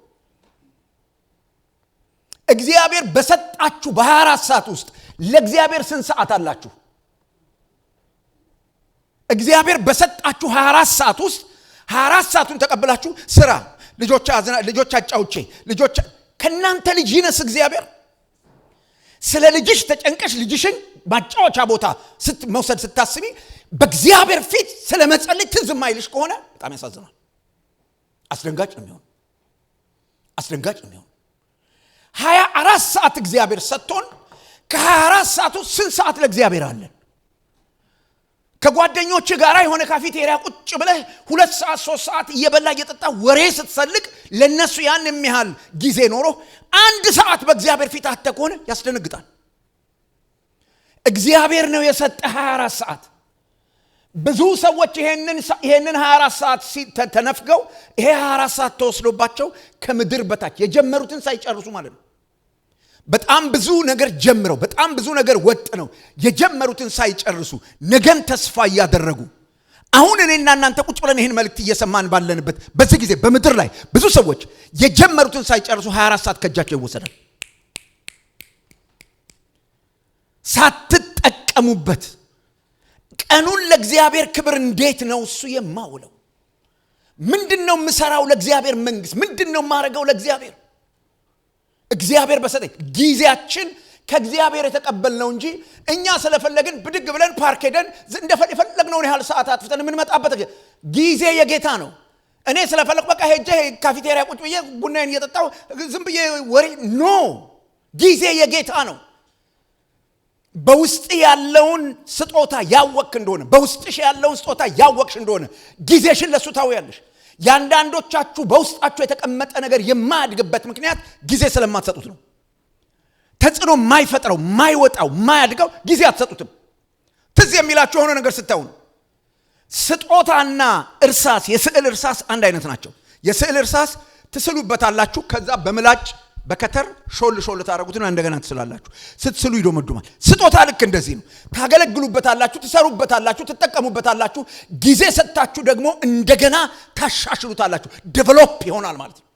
እግዚአብሔር በሰጣችሁ በ24 ሰዓት ውስጥ ለእግዚአብሔር ስንት ሰዓት አላችሁ? እግዚአብሔር በሰጣችሁ 24 ሰዓት ውስጥ 24 ሰዓቱን ተቀብላችሁ ስራ፣ ልጆች አዝና፣ ልጆች አጫውቼ፣ ልጆች ከናንተ ልጅ ይነስ እግዚአብሔር? ስለ ልጅሽ ተጨንቀሽ ልጅሽን ማጫወቻ ቦታ መውሰድ ስታስቢ በእግዚአብሔር ፊት ስለ መጸለይ ትዝ የማይልሽ ከሆነ በጣም ያሳዝናል። አስደንጋጭ ነው የሚሆነው። አስደንጋጭ ነው የሚሆነው። 24 ሰዓት እግዚአብሔር ሰጥቶን ከ24 ሰዓቱ ስንት ሰዓት ለእግዚአብሔር አለን? ከጓደኞች ጋር የሆነ ካፌቴሪያ ቁጭ ብለህ 2 ሰዓት 3 ሰዓት እየበላ እየጠጣ ወሬ ስትሰልቅ ለነሱ ያን የሚያህል ጊዜ ኖሮ አንድ ሰዓት በእግዚአብሔር ፊት አጥተህ ከሆነ ያስደነግጣል። እግዚአብሔር ነው የሰጠ 24 ሰዓት። ብዙ ሰዎች ይሄንን 24 ሰዓት ተነፍገው ይሄ 24 ሰዓት ተወስዶባቸው ከምድር በታች የጀመሩትን ሳይጨርሱ ማለት ነው። በጣም ብዙ ነገር ጀምረው በጣም ብዙ ነገር ወጥነው የጀመሩትን ሳይጨርሱ ነገን ተስፋ እያደረጉ አሁን እኔና እናንተ ቁጭ ብለን ይሄን መልእክት እየሰማን ባለንበት በዚህ ጊዜ በምድር ላይ ብዙ ሰዎች የጀመሩትን ሳይጨርሱ 24 ሰዓት ከእጃቸው ይወሰዳል። ሳትጠቀሙበት ቀኑን ለእግዚአብሔር ክብር እንዴት ነው እሱ የማውለው? ምንድነው የምሰራው ለእግዚአብሔር መንግስት? ምንድነው የማረገው ለእግዚአብሔር? እግዚአብሔር በሰጠኝ ጊዜያችን ከእግዚአብሔር የተቀበልነው እንጂ እኛ ስለፈለግን ብድግ ብለን ፓርክ ሄደን የፈለግነውን ያህል ሰዓት አጥፍተን የምንመጣበት ጊዜ የጌታ ነው። እኔ ስለፈለግኩ በቃ ሄጄ ካፌቴሪያ ቁጭ ብዬ ቡናዬን እየጠጣሁ ዝም ብዬ ወሬ no፣ ጊዜ የጌታ ነው። በውስጥ ያለውን ስጦታ ያወቅክ እንደሆነ፣ በውስጥሽ ያለውን ስጦታ ያወቅሽ እንደሆነ ጊዜሽን ለሱ ታውያለሽ። ያንዳንዶቻችሁ በውስጣችሁ የተቀመጠ ነገር የማያድግበት ምክንያት ጊዜ ስለማትሰጡት ነው። ተጽዕኖ የማይፈጥረው፣ የማይወጣው፣ የማያድገው ጊዜ አትሰጡትም። ትዝ የሚላችሁ የሆነ ነገር ስታዩ ነው። ስጦታና እርሳስ፣ የስዕል እርሳስ አንድ አይነት ናቸው። የስዕል እርሳስ ትስሉበታላችሁ፣ ከዛ በምላጭ በከተር ሾል ሾል ታረጉትና እንደገና ትስላላችሁ። ስትስሉ ይዶመዱማል። ስጦታ ልክ እንደዚህ ነው። ታገለግሉበታላችሁ፣ ትሰሩበታላችሁ፣ ትጠቀሙበታላችሁ። ጊዜ ሰጥታችሁ ደግሞ እንደገና ታሻሽሉታላችሁ። develop ይሆናል ማለት ነው፣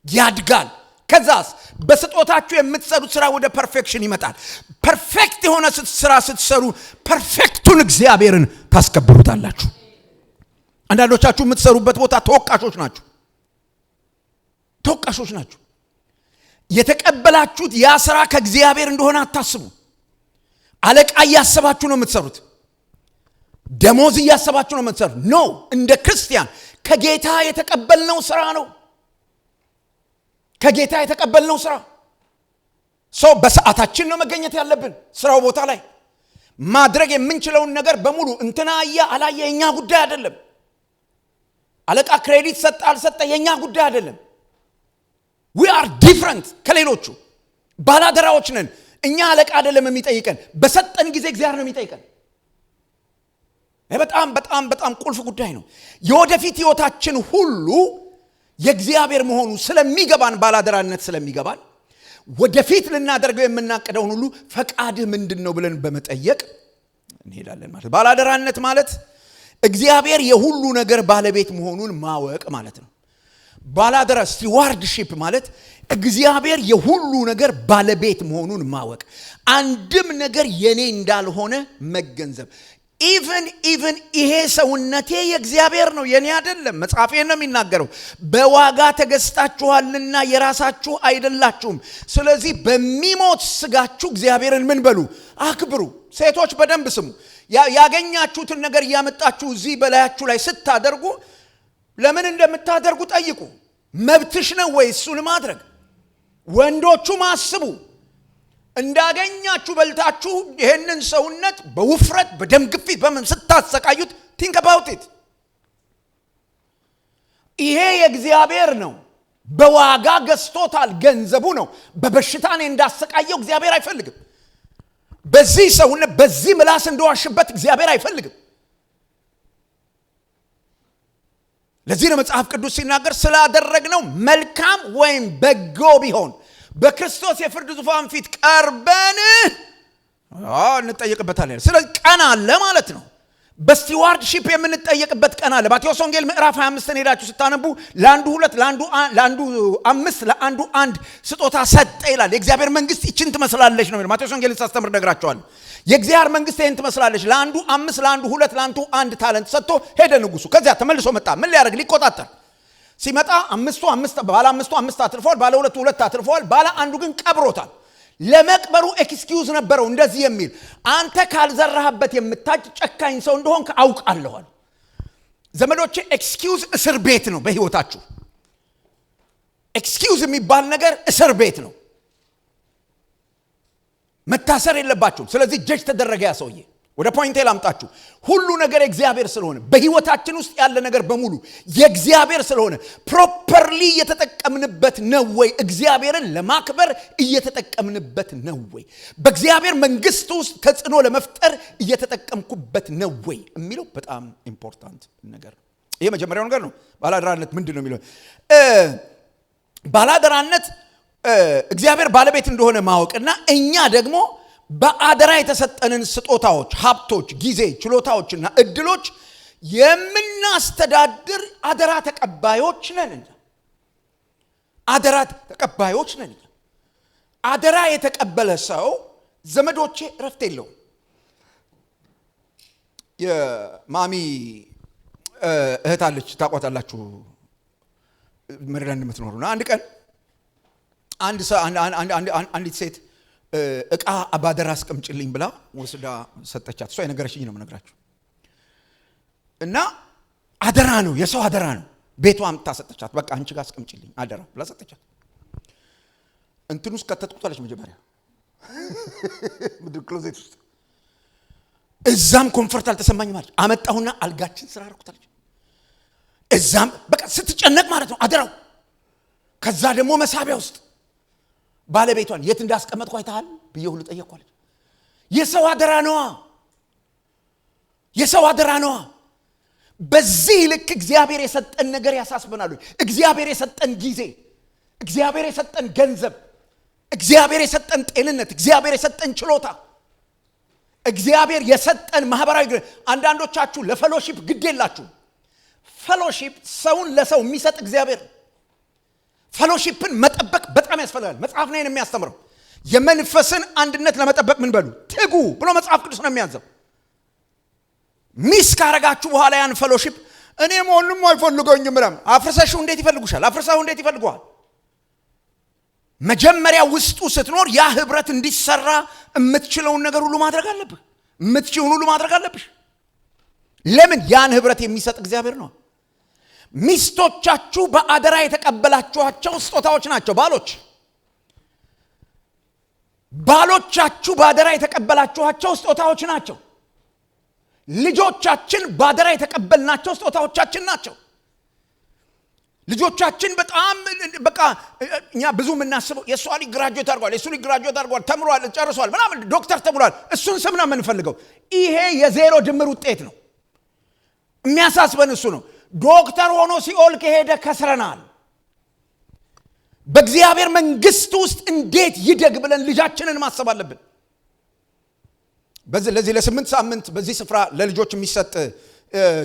ያድጋል። ከዛስ በስጦታችሁ የምትሰሩት ስራ ወደ perfection ይመጣል። Perfect የሆነ ስራ ስትሰሩ perfect ኡን እግዚአብሔርን ታስከብሩታላችሁ። አንዳንዶቻችሁ የምትሰሩበት ቦታ ተወቃሾች ናችሁ። ተወቃሾች ናችሁ። የተቀበላችሁት ያ ስራ ከእግዚአብሔር እንደሆነ አታስቡ። አለቃ እያሰባችሁ ነው የምትሰሩት። ደሞዝ እያሰባችሁ ነው የምትሰሩት። No፣ እንደ ክርስቲያን ከጌታ የተቀበልነው ስራ ነው። ከጌታ የተቀበልነው ስራ። ሰው በሰዓታችን ነው መገኘት ያለብን። ስራው ቦታ ላይ ማድረግ የምንችለውን ነገር በሙሉ እንትና አየ አላየ የኛ ጉዳይ አይደለም። አለቃ credit ሰጠ አልሰጠ የኛ ጉዳይ አይደለም። We are different ከሌሎቹ ባላደራዎች ነን። እኛ አለቃ አይደለም የሚጠይቀን፣ በሰጠን ጊዜ እግዚአብሔር ነው የሚጠይቀን። ይሄ በጣም በጣም በጣም ቁልፍ ጉዳይ ነው። የወደፊት ህይወታችን ሁሉ የእግዚአብሔር መሆኑ ስለሚገባን፣ ባላደራነት ስለሚገባን ወደፊት ልናደርገው የምናቅደውን ሁሉ ፈቃድህ ምንድነው ብለን በመጠየቅ እንሄዳለን ማለት ነው። ባላደራነት ማለት እግዚአብሔር የሁሉ ነገር ባለቤት መሆኑን ማወቅ ማለት ነው። ባላደራ stewardship ማለት እግዚአብሔር የሁሉ ነገር ባለቤት መሆኑን ማወቅ፣ አንድም ነገር የኔ እንዳልሆነ መገንዘብ። Even ይሄ ሰውነቴ የእግዚአብሔር ነው የኔ አይደለም። መጽሐፌ ነው የሚናገረው፣ በዋጋ ተገዝታችኋልና የራሳችሁ አይደላችሁም። ስለዚህ በሚሞት ስጋችሁ እግዚአብሔርን ምን በሉ? አክብሩ። ሴቶች በደንብ ስሙ። ያገኛችሁትን ነገር እያመጣችሁ እዚህ በላያችሁ ላይ ስታደርጉ ለምን እንደምታደርጉ ጠይቁ። መብትሽ ነው ወይ እሱን ማድረግ? ወንዶቹም አስቡ። እንዳገኛችሁ በልታችሁ ይሄንን ሰውነት በውፍረት፣ በደም ግፊት፣ በምን ስታሰቃዩት think about it። ይሄ የእግዚአብሔር ነው። በዋጋ ገዝቶታል። ገንዘቡ ነው። በበሽታ እኔ እንዳሰቃየው እግዚአብሔር አይፈልግም። በዚህ ሰውነት፣ በዚህ ምላስ እንደዋሽበት እግዚአብሔር አይፈልግም። ለዚህ ነው መጽሐፍ ቅዱስ ሲናገር ስላደረግነው መልካም ወይም በጎ ቢሆን በክርስቶስ የፍርድ ዙፋን ፊት ቀርበን እንጠየቅበታለን። ስለዚህ ቀን አለ ማለት ነው። በ stewardship የምንጠየቅበት ቀን አለ። ማቴዎስ ወንጌል ምዕራፍ 25 ሄዳችሁ ስታነቡ ለአንዱ 2፣ ለአንዱ 5፣ ለአንዱ 1 ስጦታ ሰጠ ይላል። የእግዚአብሔር መንግስት ይችን ትመስላለች ነው የሚለው። ማቴዎስ ወንጌልን ሳስተምር ነግራቸዋለሁ። የእግዚአብሔር መንግስት ይህን ትመስላለች። ለአንዱ 5፣ ለአንዱ 2፣ ለአንዱ 1 talent ሰጥቶ ሄደ ንጉሱ። ከዚያ ተመልሶ መጣ። ምን ሊያደርግ? ሊቆጣጠር። ሲመጣ 5ቱ 5፣ ባለ 5ቱ 5 አትርፈዋል፣ ባለ 2ቱ 2 አትርፈዋል፣ ባለ 1ዱ ግን ቀብሮታል። ለመቅበሩ excuse ነበረው እንደዚህ የሚል፣ አንተ ካልዘራህበት የምታጭ ጨካኝ ሰው እንደሆንክ አውቃለሁ አለ። ዘመዶቼ excuse እስር ቤት ነው። በህይወታችሁ excuse የሚባል ነገር እስር ቤት ነው። መታሰር የለባችሁም። ስለዚህ ጀጅ ተደረገ ያ ሰውዬ። ወደ point ኤ ላምጣችሁ። ሁሉ ነገር የእግዚአብሔር ስለሆነ፣ በህይወታችን ውስጥ ያለ ነገር በሙሉ የእግዚአብሔር ስለሆነ properly እየተጠቀምንበት ነው ወይ? እግዚአብሔርን ለማክበር እየተጠቀምንበት ነው ወይ? በእግዚአብሔር መንግስት ውስጥ ተጽዕኖ ለመፍጠር እየተጠቀምኩበት ነው ወይ የሚለው በጣም important ነገር ነው። ይሄ መጀመሪያው ነገር ነው። ባላደራነት ምንድን ነው የሚለው? ባላደራነት እግዚአብሔር ባለቤት እንደሆነ ማወቅና እኛ ደግሞ በአደራ የተሰጠንን ስጦታዎች፣ ሀብቶች፣ ጊዜ፣ ችሎታዎችና እድሎች የምናስተዳድር አደራ ተቀባዮች ነን። አደራ ተቀባዮች ነን። አደራ የተቀበለ ሰው ዘመዶቼ እረፍት የለውም። የማሚ እህት አለች፣ ታውቋታላችሁ፣ ሜሪላንድ የምትኖሩና አንድ ቀን አንዲት ሴት እቃ ባደራ አስቀምጭልኝ ብላ ወስዳ ሰጠቻት። እሷ የነገረችኝ ነው የምነግራችሁ። እና አደራ ነው፣ የሰው አደራ ነው። ቤቷ አምጥታ ሰጠቻት። በቃ አንቺ ጋር አስቀምጭልኝ አደራ ብላ ሰጠቻት። እንትን ውስጥ ከተትኩት አለች መጀመሪያ ምድር closet ውስጥ። እዛም comfort አልተሰማኝም አለች። አመጣሁና አልጋችን ስራ አደረኩት አለች። እዛም በቃ ስትጨነቅ ማለት ነው አደራው። ከዛ ደግሞ መሳቢያ ውስጥ ባለቤቷን የት እንዳስቀመጥኩ አይተሃል ብዬ ሁሉ ጠየቅኩ አለች። የሰው አደራ ነዋ፣ የሰው አደራ ነዋ። በዚህ ልክ እግዚአብሔር የሰጠን ነገር ያሳስበናል። እግዚአብሔር የሰጠን ጊዜ፣ እግዚአብሔር የሰጠን ገንዘብ፣ እግዚአብሔር የሰጠን ጤንነት፣ እግዚአብሔር የሰጠን ችሎታ፣ እግዚአብሔር የሰጠን ማህበራዊ፣ አንዳንዶቻችሁ ለ fellowship ግድ የላችሁ። Fellowship ሰውን ለሰው የሚሰጥ እግዚአብሔር። Fellowship ን መጠበቅ በጣም ያስፈልጋል። መጽሐፍ ነው የሚያስተምረው። የመንፈስን አንድነት ለመጠበቅ ምን በሉ ትጉ ብሎ መጽሐፍ ቅዱስ ነው የሚያዘው። Miss ካረጋችሁ በኋላ ያን fellowship እኔ ማንም አይፈልገኝም ምናምን፣ አፍርሰሽው እንዴት ይፈልጉሻል? አፍርሰው እንዴት ይፈልጉሃል? መጀመሪያ ውስጡ ስትኖር ያ ህብረት እንዲሰራ የምትችለውን ነገር ሁሉ ማድረግ አለብህ። የምትችለውን ሁሉ ማድረግ አለብሽ። ለምን? ያን ህብረት የሚሰጥ እግዚአብሔር ነው። ሚስቶቻችሁ በአደራ የተቀበላችኋቸው ስጦታዎች ናቸው። ባሎቻችሁ በአደራ የተቀበላችኋቸው ስጦታዎች ናቸው። ልጆቻችን በአደራ የተቀበልናቸው ስጦታዎቻችን ናቸው። ልጆቻችን በጣም በቃ እኛ ብዙ የምናስበው የእሷ ልጅ graduate አድርጓል፣ የእሱ ልጅ graduate አድርጓል፣ ተምሯል፣ ጨርሷል፣ ምናምን ዶክተር ተብሏል። እሱን ስም ነው የምንፈልገው። ይሄ የዜሮ ድምር ውጤት ነው። የሚያሳስበን እሱ ነው። ዶክተር ሆኖ ሲኦል ከሄደ ከስረናል። በእግዚአብሔር መንግስት ውስጥ እንዴት ይደግ ብለን ልጃችንን ማሰብ አለብን። ለዚህ ለ8 ሳምንት በዚህ ስፍራ ለልጆች የሚሰጥ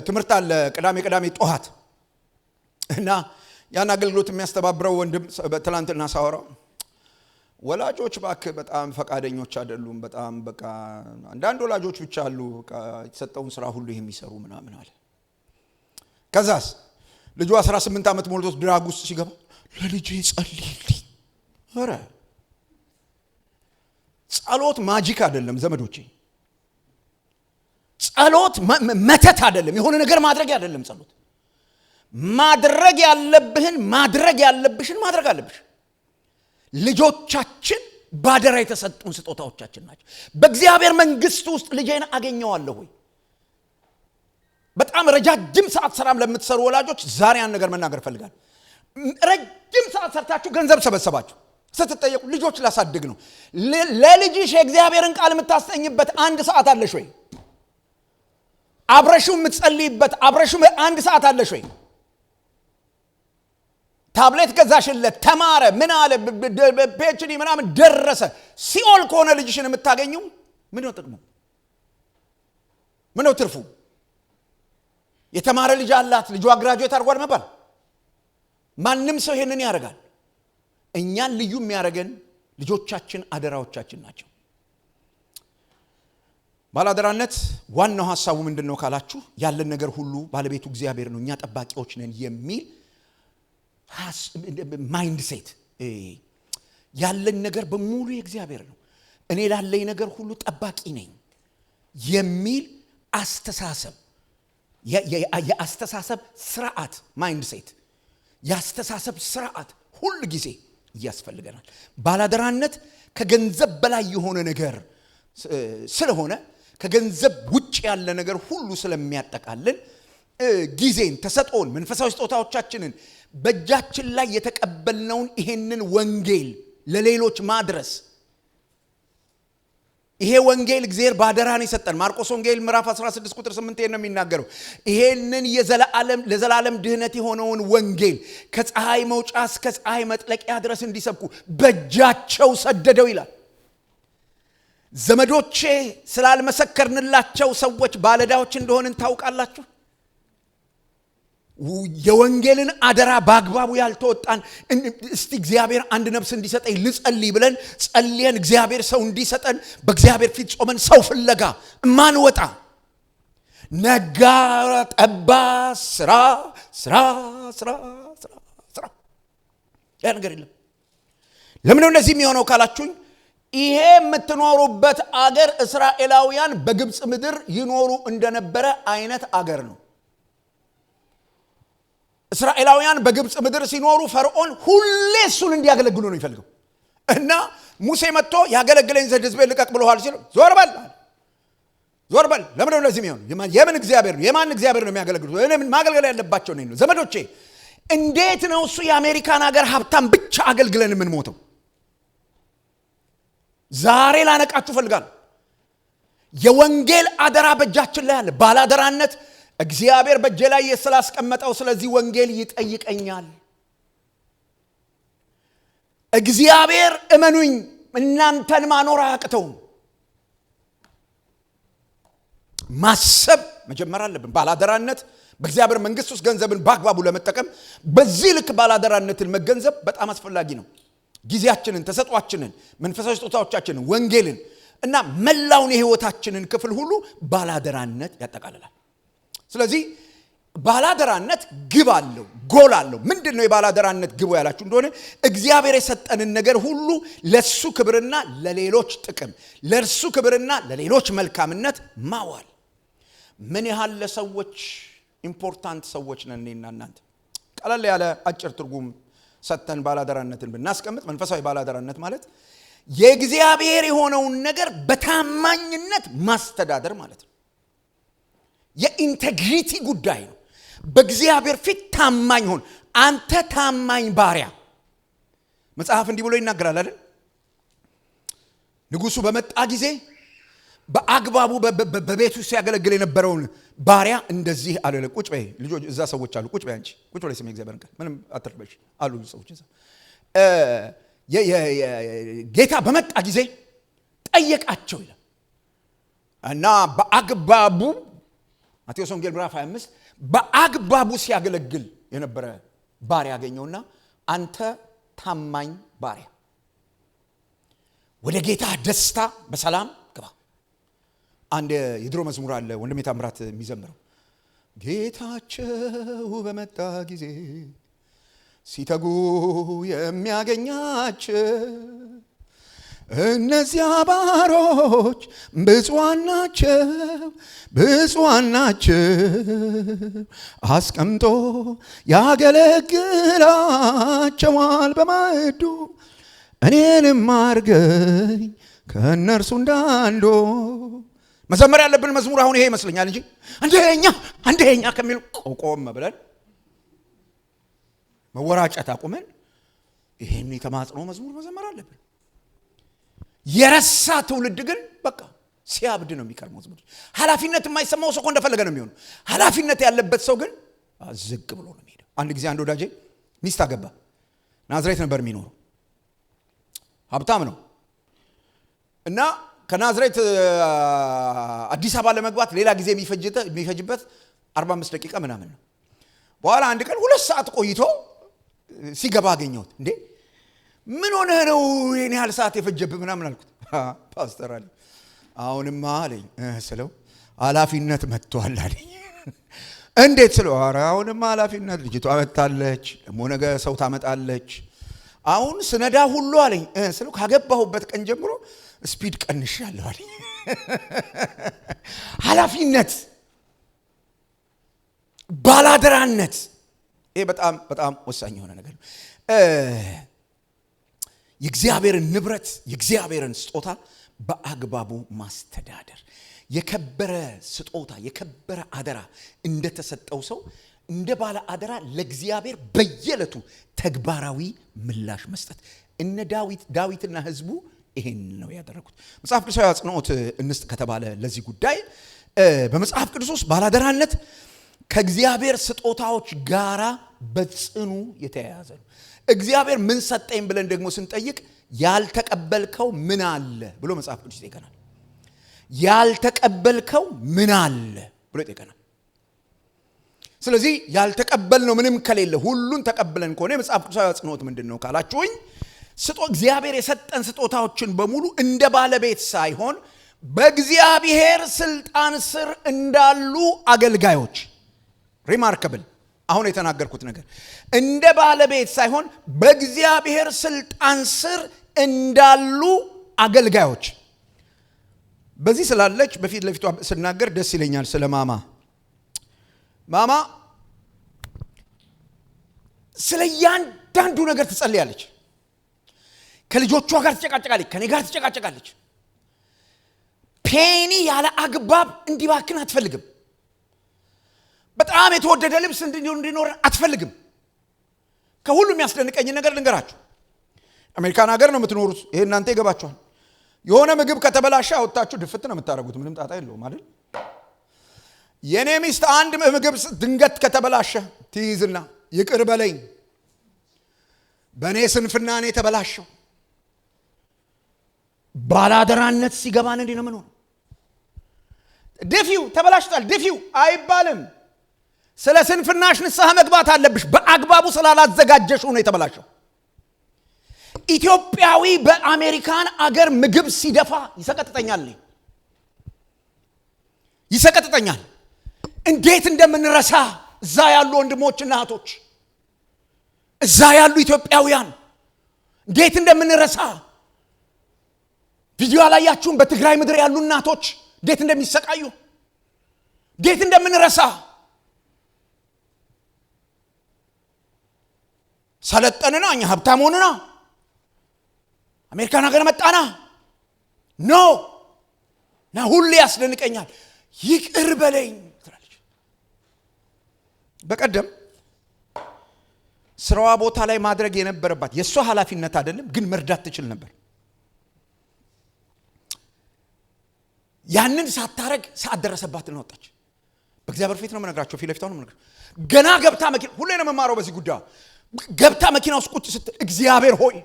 ትምህርት አለ፣ ቅዳሜ ቅዳሜ ጠዋት። እና ያን አገልግሎት የሚያስተባብረው ወንድም ትላንትና ሳወራው ወላጆች እባክህ በጣም ፈቃደኞች አይደሉም፣ በጣም በቃ አንዳንድ ወላጆች ብቻ አሉ በቃ የተሰጠውን ስራ ሁሉ የሚሰሩ ምናምን አለ። ከዛስ ልጁ 18 ዓመት ሞልቶት drug ውስጥ ሲገባ ለልጄ ጸልይልኝ። ኧረ ጸሎት magic አይደለም ዘመዶቼ። ጸሎት መተት አይደለም፣ የሆነ ነገር ማድረግ አይደለም። ጸሎት ማድረግ ያለብህን ማድረግ ያለብሽን ማድረግ አለብሽ። ልጆቻችን ባደራ የተሰጡን ስጦታዎቻችን ናቸው። በእግዚአብሔር መንግስት ውስጥ ልጄን አገኘዋለሁ ወይ? በጣም ረጃጅም ሰዓት ስራም ለምትሰሩ ወላጆች ዛሬ አንድ ነገር መናገር እፈልጋለሁ። ረጅም ሰዓት ሰርታችሁ ገንዘብ ሰበሰባችሁ፣ ስትጠየቁ ልጆች ላሳድግ ነው። ለልጅሽ የእግዚአብሔርን ቃል የምታስጠኝበት አንድ ሰዓት አለሽ ወይ? አብረሽው የምትጸልይበት አብረሽው አንድ ሰዓት አለሽ ወይ? ታብሌት ገዛሽለት፣ ተማረ፣ ምን አለ፣ PhD ምናምን ደረሰ። ሲኦል ከሆነ ልጅሽን የምታገኘው ምን ነው ጥቅሙ? ምን ነው ትርፉ? የተማረ ልጅ አላት፣ ልጇ graduate አድርጓል መባል፣ ማንም ሰው ይሄንን ያደርጋል። እኛን ልዩ የሚያደርገን ልጆቻችን አደራዎቻችን ናቸው። ባላደራነት ዋናው ሀሳቡ ምንድን ነው ካላችሁ፣ ያለን ነገር ሁሉ ባለቤቱ እግዚአብሔር ነው፣ እኛ ጠባቂዎች ነን የሚል mindset። ያለን ነገር በሙሉ የእግዚአብሔር ነው፣ እኔ ላለኝ ነገር ሁሉ ጠባቂ ነኝ የሚል አስተሳሰብ፣ የአስተሳሰብ ስርዓት፣ mindset፣ የአስተሳሰብ ስርዓት ሁል ጊዜ ያስፈልገናል። ባላደራነት ከገንዘብ በላይ የሆነ ነገር ስለሆነ፣ ከገንዘብ ውጭ ያለ ነገር ሁሉ ስለሚያጠቃልል፣ ጊዜን፣ ተሰጥኦን፣ መንፈሳዊ ስጦታዎቻችንን፣ በእጃችን ላይ የተቀበልነውን ይሄንን ወንጌል ለሌሎች ማድረስ። ይሄ ወንጌል እግዚአብሔር ባደራን የሰጠን፣ ማርቆስ ወንጌል ምዕራፍ 16 ቁጥር 8 ነው የሚናገረው። ይሄንን የዘላለም ለዘላለም ድህነት የሆነውን ወንጌል ከፀሐይ መውጫ እስከ ፀሐይ መጥለቂያ ድረስ እንዲሰብኩ በእጃቸው ሰደደው ይላል። ዘመዶቼ፣ ስላልመሰከርንላቸው ሰዎች ባለዕዳዎች እንደሆንን ታውቃላችሁ። የወንጌልን አደራ በአግባቡ ያልተወጣን፣ እስቲ እግዚአብሔር አንድ ነፍስ እንዲሰጠኝ ልጸልይ ብለን ጸልየን እግዚአብሔር ሰው እንዲሰጠን በእግዚአብሔር ፊት ጾመን ሰው ፍለጋ ማንወጣ፣ ነጋ ጠባ ስራ፣ ስራ፣ ስራ፣ ስራ፣ ስራ፣ ያ ነገር የለም። ለምን እንደዚህ የሚሆነው ካላችሁኝ፣ ይሄ የምትኖሩበት አገር እስራኤላውያን በግብፅ ምድር ይኖሩ እንደነበረ አይነት አገር ነው። እስራኤላውያን በግብፅ ምድር ሲኖሩ ፈርዖን ሁሌ እሱን እንዲያገለግሉ ነው የሚፈልገው። እና ሙሴ መጥቶ ያገለግለኝ ዘንድ ሕዝቤን ልቀቅ ብሎሃል ሲለው ዞር በል፣ ዞር በል። ለምንድን ነው እንደዚህ የሚሆነው? የምን እግዚአብሔር ነው? የማን እግዚአብሔር ነው የሚያገለግሉት? እኔ ማገልገል ያለባቸው እኔን ነው። ዘመዶቼ፣ እንዴት ነው እሱ የአሜሪካን ሀገር ሀብታም ብቻ አገልግለን የምንሞተው? ዛሬ ላነቃችሁ እፈልጋለሁ። የወንጌል አደራ በእጃችን ላይ አለ። ባላደራነት እግዚአብሔር በእጄ ላይ ስላስቀመጠው ስለዚህ ወንጌል ይጠይቀኛል። እግዚአብሔር እመኑኝ እናንተን ማኖር አያቅተውም። ማሰብ መጀመር አለብን። ባላደራነት በእግዚአብሔር መንግስት ውስጥ ገንዘብን በአግባቡ ለመጠቀም በዚህ ልክ ባላደራነትን መገንዘብ በጣም አስፈላጊ ነው። ጊዜያችንን፣ ተሰጧችንን፣ መንፈሳዊ ስጦታዎቻችንን፣ ወንጌልን እና መላውን የህይወታችንን ክፍል ሁሉ ባላደራነት ያጠቃልላል። ስለዚህ ባላደራነት ግብ አለው፣ ጎል አለው። ምንድን ነው የባላደራነት ግቡ ያላችሁ እንደሆነ፣ እግዚአብሔር የሰጠንን ነገር ሁሉ ለሱ ክብርና ለሌሎች ጥቅም፣ ለእርሱ ክብርና ለሌሎች መልካምነት ማዋል። ምን ያህል ለሰዎች important ሰዎች ነን እኔና እናንተ? ቀለል ያለ አጭር ትርጉም ሰጥተን ባላደራነትን ብናስቀምጥ፣ መንፈሳዊ ባላደራነት ማለት የእግዚአብሔር የሆነውን ነገር በታማኝነት ማስተዳደር ማለት ነው። የ integrity ጉዳይ ነው። በእግዚአብሔር ፊት ታማኝ ሁን። አንተ ታማኝ ባሪያ፣ መጽሐፍ እንዲህ ብሎ ይናገራል አይደል? ንጉሱ በመጣ ጊዜ በአግባቡ በቤቱ ሲያገለግል የነበረውን ባሪያ እንደዚህ አለ። ቁጭ በይ፣ ልጆች እዛ ሰዎች አሉ። ቁጭ በይ፣ አንቺ ቁጭ በይ፣ ስሚ እግዚአብሔርን ቃል፣ ምንም አትርበሽ አሉ ሰዎች እዛ። ጌታ በመጣ ጊዜ ጠየቃቸው ይላል። እና በአግባቡ፣ ማቴዎስ ወንጌል ምዕራፍ 25፣ በአግባቡ ሲያገለግል የነበረ ባሪያ ያገኘውና አንተ ታማኝ ባሪያ፣ ወደ ጌታ ደስታ በሰላም ግባ። አንድ የድሮ መዝሙር አለ ወንድሜ ታምራት የሚዘምረው፣ ጌታቸው በመጣ ጊዜ ሲተጉ የሚያገኛቸው እነዚያ ባሮች ብፁዓን ናቸው፣ ብፁዓን ናቸው፣ አስቀምጦ ያገለግላቸዋል በማዕዱ። እኔንም አድርገኝ ከእነርሱ እንዳንዱ። መዘመር ያለብን መዝሙር አሁን ይሄ ይመስለኛል እንጂ አንደኛ አንደኛ ከሚል ቆም ብለን መወራጨት አቁመን ይሄን የተማጽኖ መዝሙር መዘመር አለብን። የረሳ ትውልድ ግን በቃ ሲያብድ ነው የሚቀርመው። መዝሙር ኃላፊነት የማይሰማው ሰው እኮ እንደፈለገ ነው የሚሆነው። ኃላፊነት ያለበት ሰው ግን ዝቅ ብሎ ነው የሚሄደው። አንድ ጊዜ አንድ ወዳጄ ሚስት አገባ። ናዝሬት ነበር የሚኖረው። ሀብታም ነው እና ከናዝሬት አዲስ አበባ ለመግባት ሌላ ጊዜ የሚፈጅበት 45 ደቂቃ ምናምን ነው። በኋላ አንድ ቀን 2 ሰዓት ቆይቶ ሲገባ አገኘሁት። እንዴ ምን ሆነህ ነው ይሄን ያህል ሰዓት የፈጀብህ ምናምን አልኩት። ፓስተር አለኝ፣ አሁንማ አለኝ ስለው ኃላፊነት መጥቷል አለኝ። እንዴት ስለው፣ ኧረ አሁንማ ኃላፊነት ልጅቷ መጥታለች፣ ደግሞ ነገ ሰው ታመጣለች። አሁን ስነዳ ሁሉ አለኝ ስለው ካገባሁበት ቀን ጀምሮ speed ቀንሻለሁ አለኝ። ኃላፊነት፣ ባላደራነት፣ ይሄ በጣም በጣም ወሳኝ የሆነ ነገር ነው። የእግዚአብሔርን ንብረት የእግዚአብሔርን ስጦታ በአግባቡ ማስተዳደር፣ የከበረ ስጦታ የከበረ አደራ እንደተሰጠው ሰው እንደ ባለ አደራ ለእግዚአብሔር በየዕለቱ ተግባራዊ ምላሽ መስጠት። እነ ዳዊትና ህዝቡ ይሄን ነው ያደረጉት። መጽሐፍ ቅዱሳዊ አጽንኦት እንስጥ ከተባለ ለዚህ ጉዳይ በመጽሐፍ ቅዱስ ውስጥ ባላደራነት ከእግዚአብሔር ስጦታዎች ጋራ በጽኑ የተያያዘ ነው። እግዚአብሔር ምን ሰጠኝ ብለን ደግሞ ስንጠይቅ ያልተቀበልከው ምን አለ ብሎ መጽሐፍ ቅዱስ ይጠይቀናል። ያልተቀበልከው ምን አለ ብሎ ይጠይቀናል። ስለዚህ ያልተቀበልነው ምንም ከሌለ ሁሉን ተቀብለን ከሆነ የመጽሐፍ ቅዱሳዊ አጽንኦት ምንድነው ካላችሁኝ፣ እግዚአብሔር የሰጠን ስጦታዎችን በሙሉ እንደ ባለቤት ሳይሆን በእግዚአብሔር ስልጣን ስር እንዳሉ አገልጋዮች። Remarkable፣ አሁን የተናገርኩት ነገር እንደ ባለቤት ሳይሆን በእግዚአብሔር ስልጣን ስር እንዳሉ አገልጋዮች። በዚህ ስላለች በፊት ለፊቷ ስናገር ደስ ይለኛል። ስለ ማማ ስለ እያንዳንዱ ነገር ትጸልያለች። ከልጆቿ ጋር ትጨቃጨቃለች፣ ከኔ ጋር ትጨቃጨቃለች። Penny ያለ አግባብ እንዲባክን አትፈልግም። በጣም የተወደደ ልብስ እንዲኖር አትፈልግም። ከሁሉም የሚያስደንቀኝ ነገር ልንገራችሁ። አሜሪካን ሀገር ነው የምትኖሩት፣ ይሄ እናንተ ይገባችኋል። የሆነ ምግብ ከተበላሸ አውጥታችሁ ድፍት ነው የምታደርጉት፣ ምንም ጣጣ የለውም አይደል? የኔ ሚስት አንድ ምግብ ድንገት ከተበላሸ ትይዝና ይቅር በለኝ፣ በእኔ ስንፍና ነው የተበላሸው። ባላደራነት ሲገባን እንዲህ ነው የምንሆነው። ድፊው ተበላሽቷል፣ ድፊው አይባልም። ስለ ስንፍናሽ ንስሐ መግባት አለብሽ። በአግባቡ ስላላዘጋጀሽው ነው የተበላሸው። ኢትዮጵያዊ በአሜሪካን አገር ምግብ ሲደፋ ይሰቀጥጠኛል፣ ይሰቀጥጠኛል። እንዴት እንደምንረሳ እዛ ያሉ ወንድሞችና እህቶች፣ እዛ ያሉ ኢትዮጵያውያን እንዴት እንደምንረሳ። ቪዲዮ አላያችሁም? በትግራይ ምድር ያሉ እናቶች እንዴት እንደሚሰቃዩ፣ እንዴት እንደምንረሳ። ሰለጠንና እኛ ሀብታም ሆንና አሜሪካን ሀገር መጣና no ና ሁሌ ያስደንቀኛል። ይቅር በለኝ ትላለች። በቀደም ስራዋ ቦታ ላይ ማድረግ የነበረባት የሷ ኃላፊነት አይደለም፣ ግን መርዳት ትችል ነበር። ያንን ሳታረግ ሰዓት ደረሰባት እና ወጣች። በእግዚአብሔር ፊት ነው የምነግራቸው፣ ፊት ለፊት ነው የምነግራቸው። ገና ገብታ መኪና፣ ሁሌ ነው የምማረው በዚህ ጉዳይ። ገብታ መኪና ውስጥ ቁጭ ስትል እግዚአብሔር ሆይ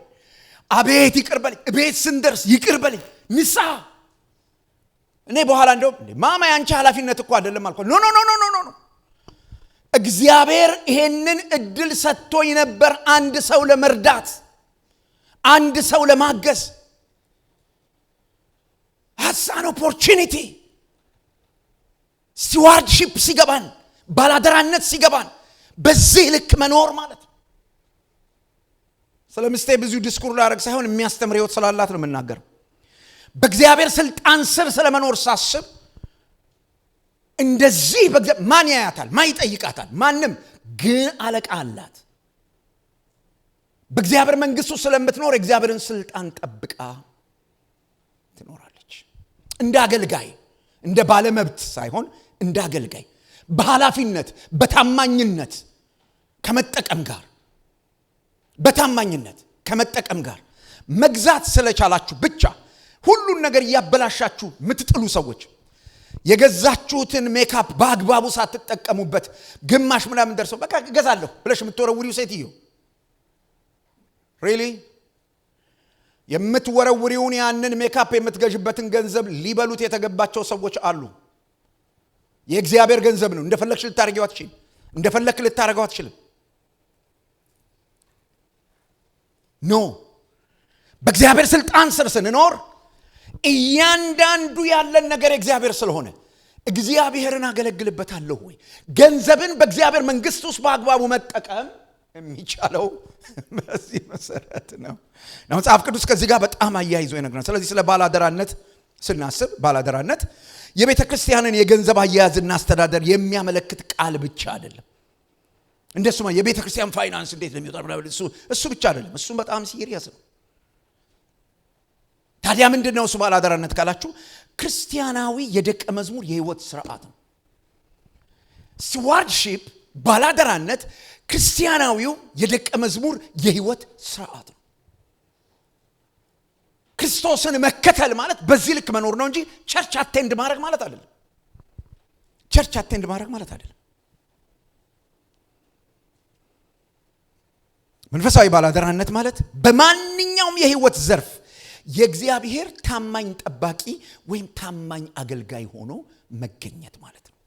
አቤት ይቅር በለኝ፣ ቤት ስንደርስ ይቅር በለኝ፣ ንስሐ። እኔ በኋላ እንደውም ማማ ያንቺ ኃላፊነት እኮ አይደለም አልኳት። No no no no no no፣ እግዚአብሔር ይሄንን እድል ሰጥቶኝ ነበር አንድ ሰው ለመርዳት፣ አንድ ሰው ለማገዝ። That's an opportunity። Stewardship ሲገባን፣ ባላደራነት ሲገባን በዚህ ልክ መኖር ማለት ነው። ስለ ሚስቴ ብዙ ዲስኩር ላደርግ ሳይሆን የሚያስተምር ህይወት ስላላት ነው የምናገረው። በእግዚአብሔር ስልጣን ስር ስለመኖር ሳስብ እንደዚህ ማን ያያታል? ማን ይጠይቃታል? ማንም። ግን አለቃ አላት። በእግዚአብሔር መንግስት ውስጥ ስለምትኖር የእግዚአብሔርን ስልጣን ጠብቃ ትኖራለች። እንደ አገልጋይ፣ እንደ ባለመብት ሳይሆን እንደ አገልጋይ በኃላፊነት፣ በታማኝነት ከመጠቀም ጋር፣ በታማኝነት ከመጠቀም ጋር መግዛት ስለቻላችሁ ብቻ ሁሉን ነገር እያበላሻችሁ የምትጥሉ ሰዎች፣ የገዛችሁትን ሜካፕ በአግባቡ ሳትጠቀሙበት ግማሽ ምናምን ደርሰው በቃ እገዛለሁ ብለሽ የምትወረውሪው ሴትዮ፣ really የምትወረውሪውን ያንን ሜካፕ የምትገዥበትን ገንዘብ ሊበሉት የተገባቸው ሰዎች አሉ። የእግዚአብሔር ገንዘብ ነው። እንደፈለግሽ ልታደርጊው አትችልም። እንደፈለግክ ልታደርገው አትችልም። No፣ በእግዚአብሔር ስልጣን ስር ስንኖር እያንዳንዱ ያለን ነገር የእግዚአብሔር ስለሆነ እግዚአብሔርን አገለግልበታለሁ ወይ? ገንዘብን በእግዚአብሔር መንግስት ውስጥ በአግባቡ መጠቀም የሚቻለው በዚህ መሰረት ነው። መጽሐፍ ቅዱስ ከዚህ ጋር በጣም አያይዞ ይነግረናል። ስለዚህ ስለ ባላደራነት ስናስብ ባላደራነት የቤተ ክርስቲያንን የገንዘብ አያያዝና አስተዳደር የሚያመለክት ቃል ብቻ አይደለም። እንደሱማ የቤተ ክርስቲያን ፋይናንስ እንዴት ነው የሚወጣው? እሱ ብቻ አይደለም። እሱም በጣም serious ነው። ታዲያ ምንድነው እሱ ባላደራነት ካላችሁ ክርስቲያናዊ የደቀ መዝሙር የህይወት ስርዓት ነው። Stewardship፣ ባላደራነት ክርስቲያናዊው የደቀ መዝሙር የህይወት ስርዓት ነው። ክርስቶስን መከተል ማለት በዚህ ልክ መኖር ነው እንጂ church attend ማድረግ ማለት አይደለም። Church attend ማድረግ ማለት አይደለም። መንፈሳዊ ባላደራነት ማለት በማንኛውም የህይወት ዘርፍ የእግዚአብሔር ታማኝ ጠባቂ ወይም ታማኝ አገልጋይ ሆኖ መገኘት ማለት ነው።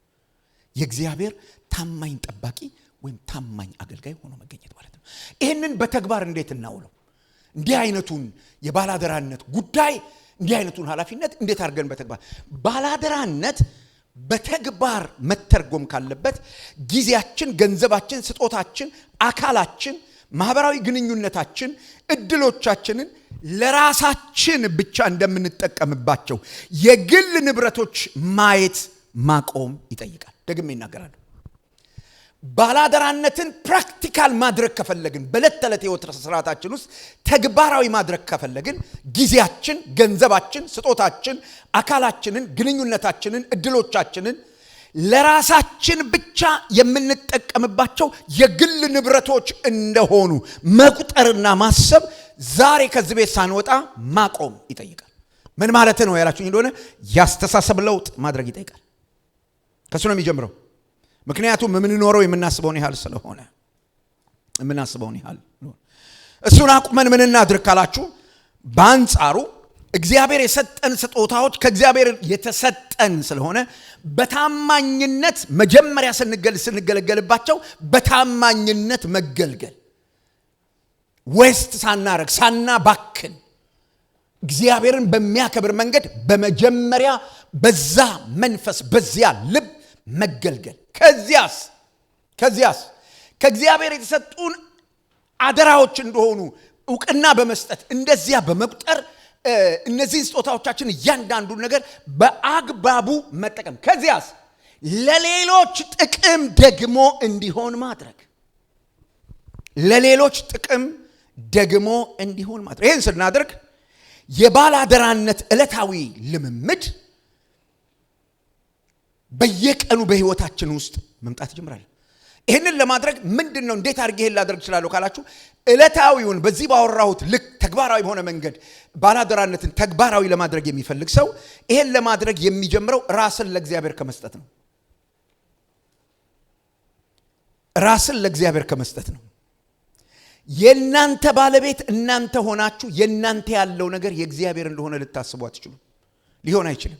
የእግዚአብሔር ታማኝ ጠባቂ ወይም ታማኝ አገልጋይ ሆኖ መገኘት ማለት ነው። ይህንን በተግባር እንዴት እናውለው? እንዲህ አይነቱን የባላደራነት ጉዳይ፣ እንዲህ አይነቱን ኃላፊነት እንዴት አድርገን በተግባር፣ ባላደራነት በተግባር መተርጎም ካለበት ጊዜያችን፣ ገንዘባችን፣ ስጦታችን፣ አካላችን፣ ማህበራዊ ግንኙነታችን፣ እድሎቻችንን ለራሳችን ብቻ እንደምንጠቀምባቸው የግል ንብረቶች ማየት ማቆም ይጠይቃል። ደግሜ እናገራለሁ። ባላደራነትን practical ማድረግ ከፈለግን፣ በዕለት ተዕለት ህይወት ስርዓታችን ውስጥ ተግባራዊ ማድረግ ከፈለግን ጊዜያችን፣ ገንዘባችን፣ ስጦታችን፣ አካላችንን፣ ግንኙነታችንን፣ እድሎቻችንን ለራሳችን ብቻ የምንጠቀምባቸው የግል ንብረቶች እንደሆኑ መቁጠርና ማሰብ ዛሬ ከዚህ ቤት ሳንወጣ ማቆም ይጠይቃል። ምን ማለት ነው ያላችሁኝ እንደሆነ ያስተሳሰብ ለውጥ ማድረግ ይጠይቃል። ከሱ ነው የሚጀምረው። ምክንያቱም የምንኖረው የምናስበውን ያህል ስለሆነ፣ የምናስበውን ያህል። እሱን አቁመን ምን እናድርግ ካላችሁ በአንጻሩ እግዚአብሔር የሰጠን ስጦታዎች ከእግዚአብሔር የተሰጠን ስለሆነ በታማኝነት መጀመሪያ ስንገለገልባቸው በታማኝነት መገልገል፣ waste ሳናረግ፣ ሳናባክን፣ እግዚአብሔርን በሚያከብር መንገድ በመጀመሪያ በዛ መንፈስ በዚያ ልብ መገልገል። ከዚያስ ከዚያስ ከእግዚአብሔር የተሰጡን አደራዎች እንደሆኑ እውቅና በመስጠት፣ እንደዚያ በመቁጠር እነዚህን ስጦታዎቻችን እያንዳንዱን ነገር በአግባቡ መጠቀም። ከዚያስ ለሌሎች ጥቅም ደግሞ እንዲሆን ማድረግ፣ ለሌሎች ጥቅም ደግሞ እንዲሆን ማድረግ። ይህን ስናደርግ የባላደራነት ዕለታዊ ልምምድ በየቀኑ በህይወታችን ውስጥ መምጣት ይጀምራል። ይህንን ለማድረግ ምንድን ነው፣ እንዴት አድርጌ ይሄን ላደርግ እችላለሁ ካላችሁ ዕለታዊውን በዚህ ባወራሁት ልክ ተግባራዊ በሆነ መንገድ ባላደራነትን ተግባራዊ ለማድረግ የሚፈልግ ሰው ይሄን ለማድረግ የሚጀምረው ራስን ለእግዚአብሔር ከመስጠት ነው። ራስን ለእግዚአብሔር ከመስጠት ነው። የእናንተ ባለቤት እናንተ ሆናችሁ የእናንተ ያለው ነገር የእግዚአብሔር እንደሆነ ልታስቡ አትችሉም። ሊሆን አይችልም።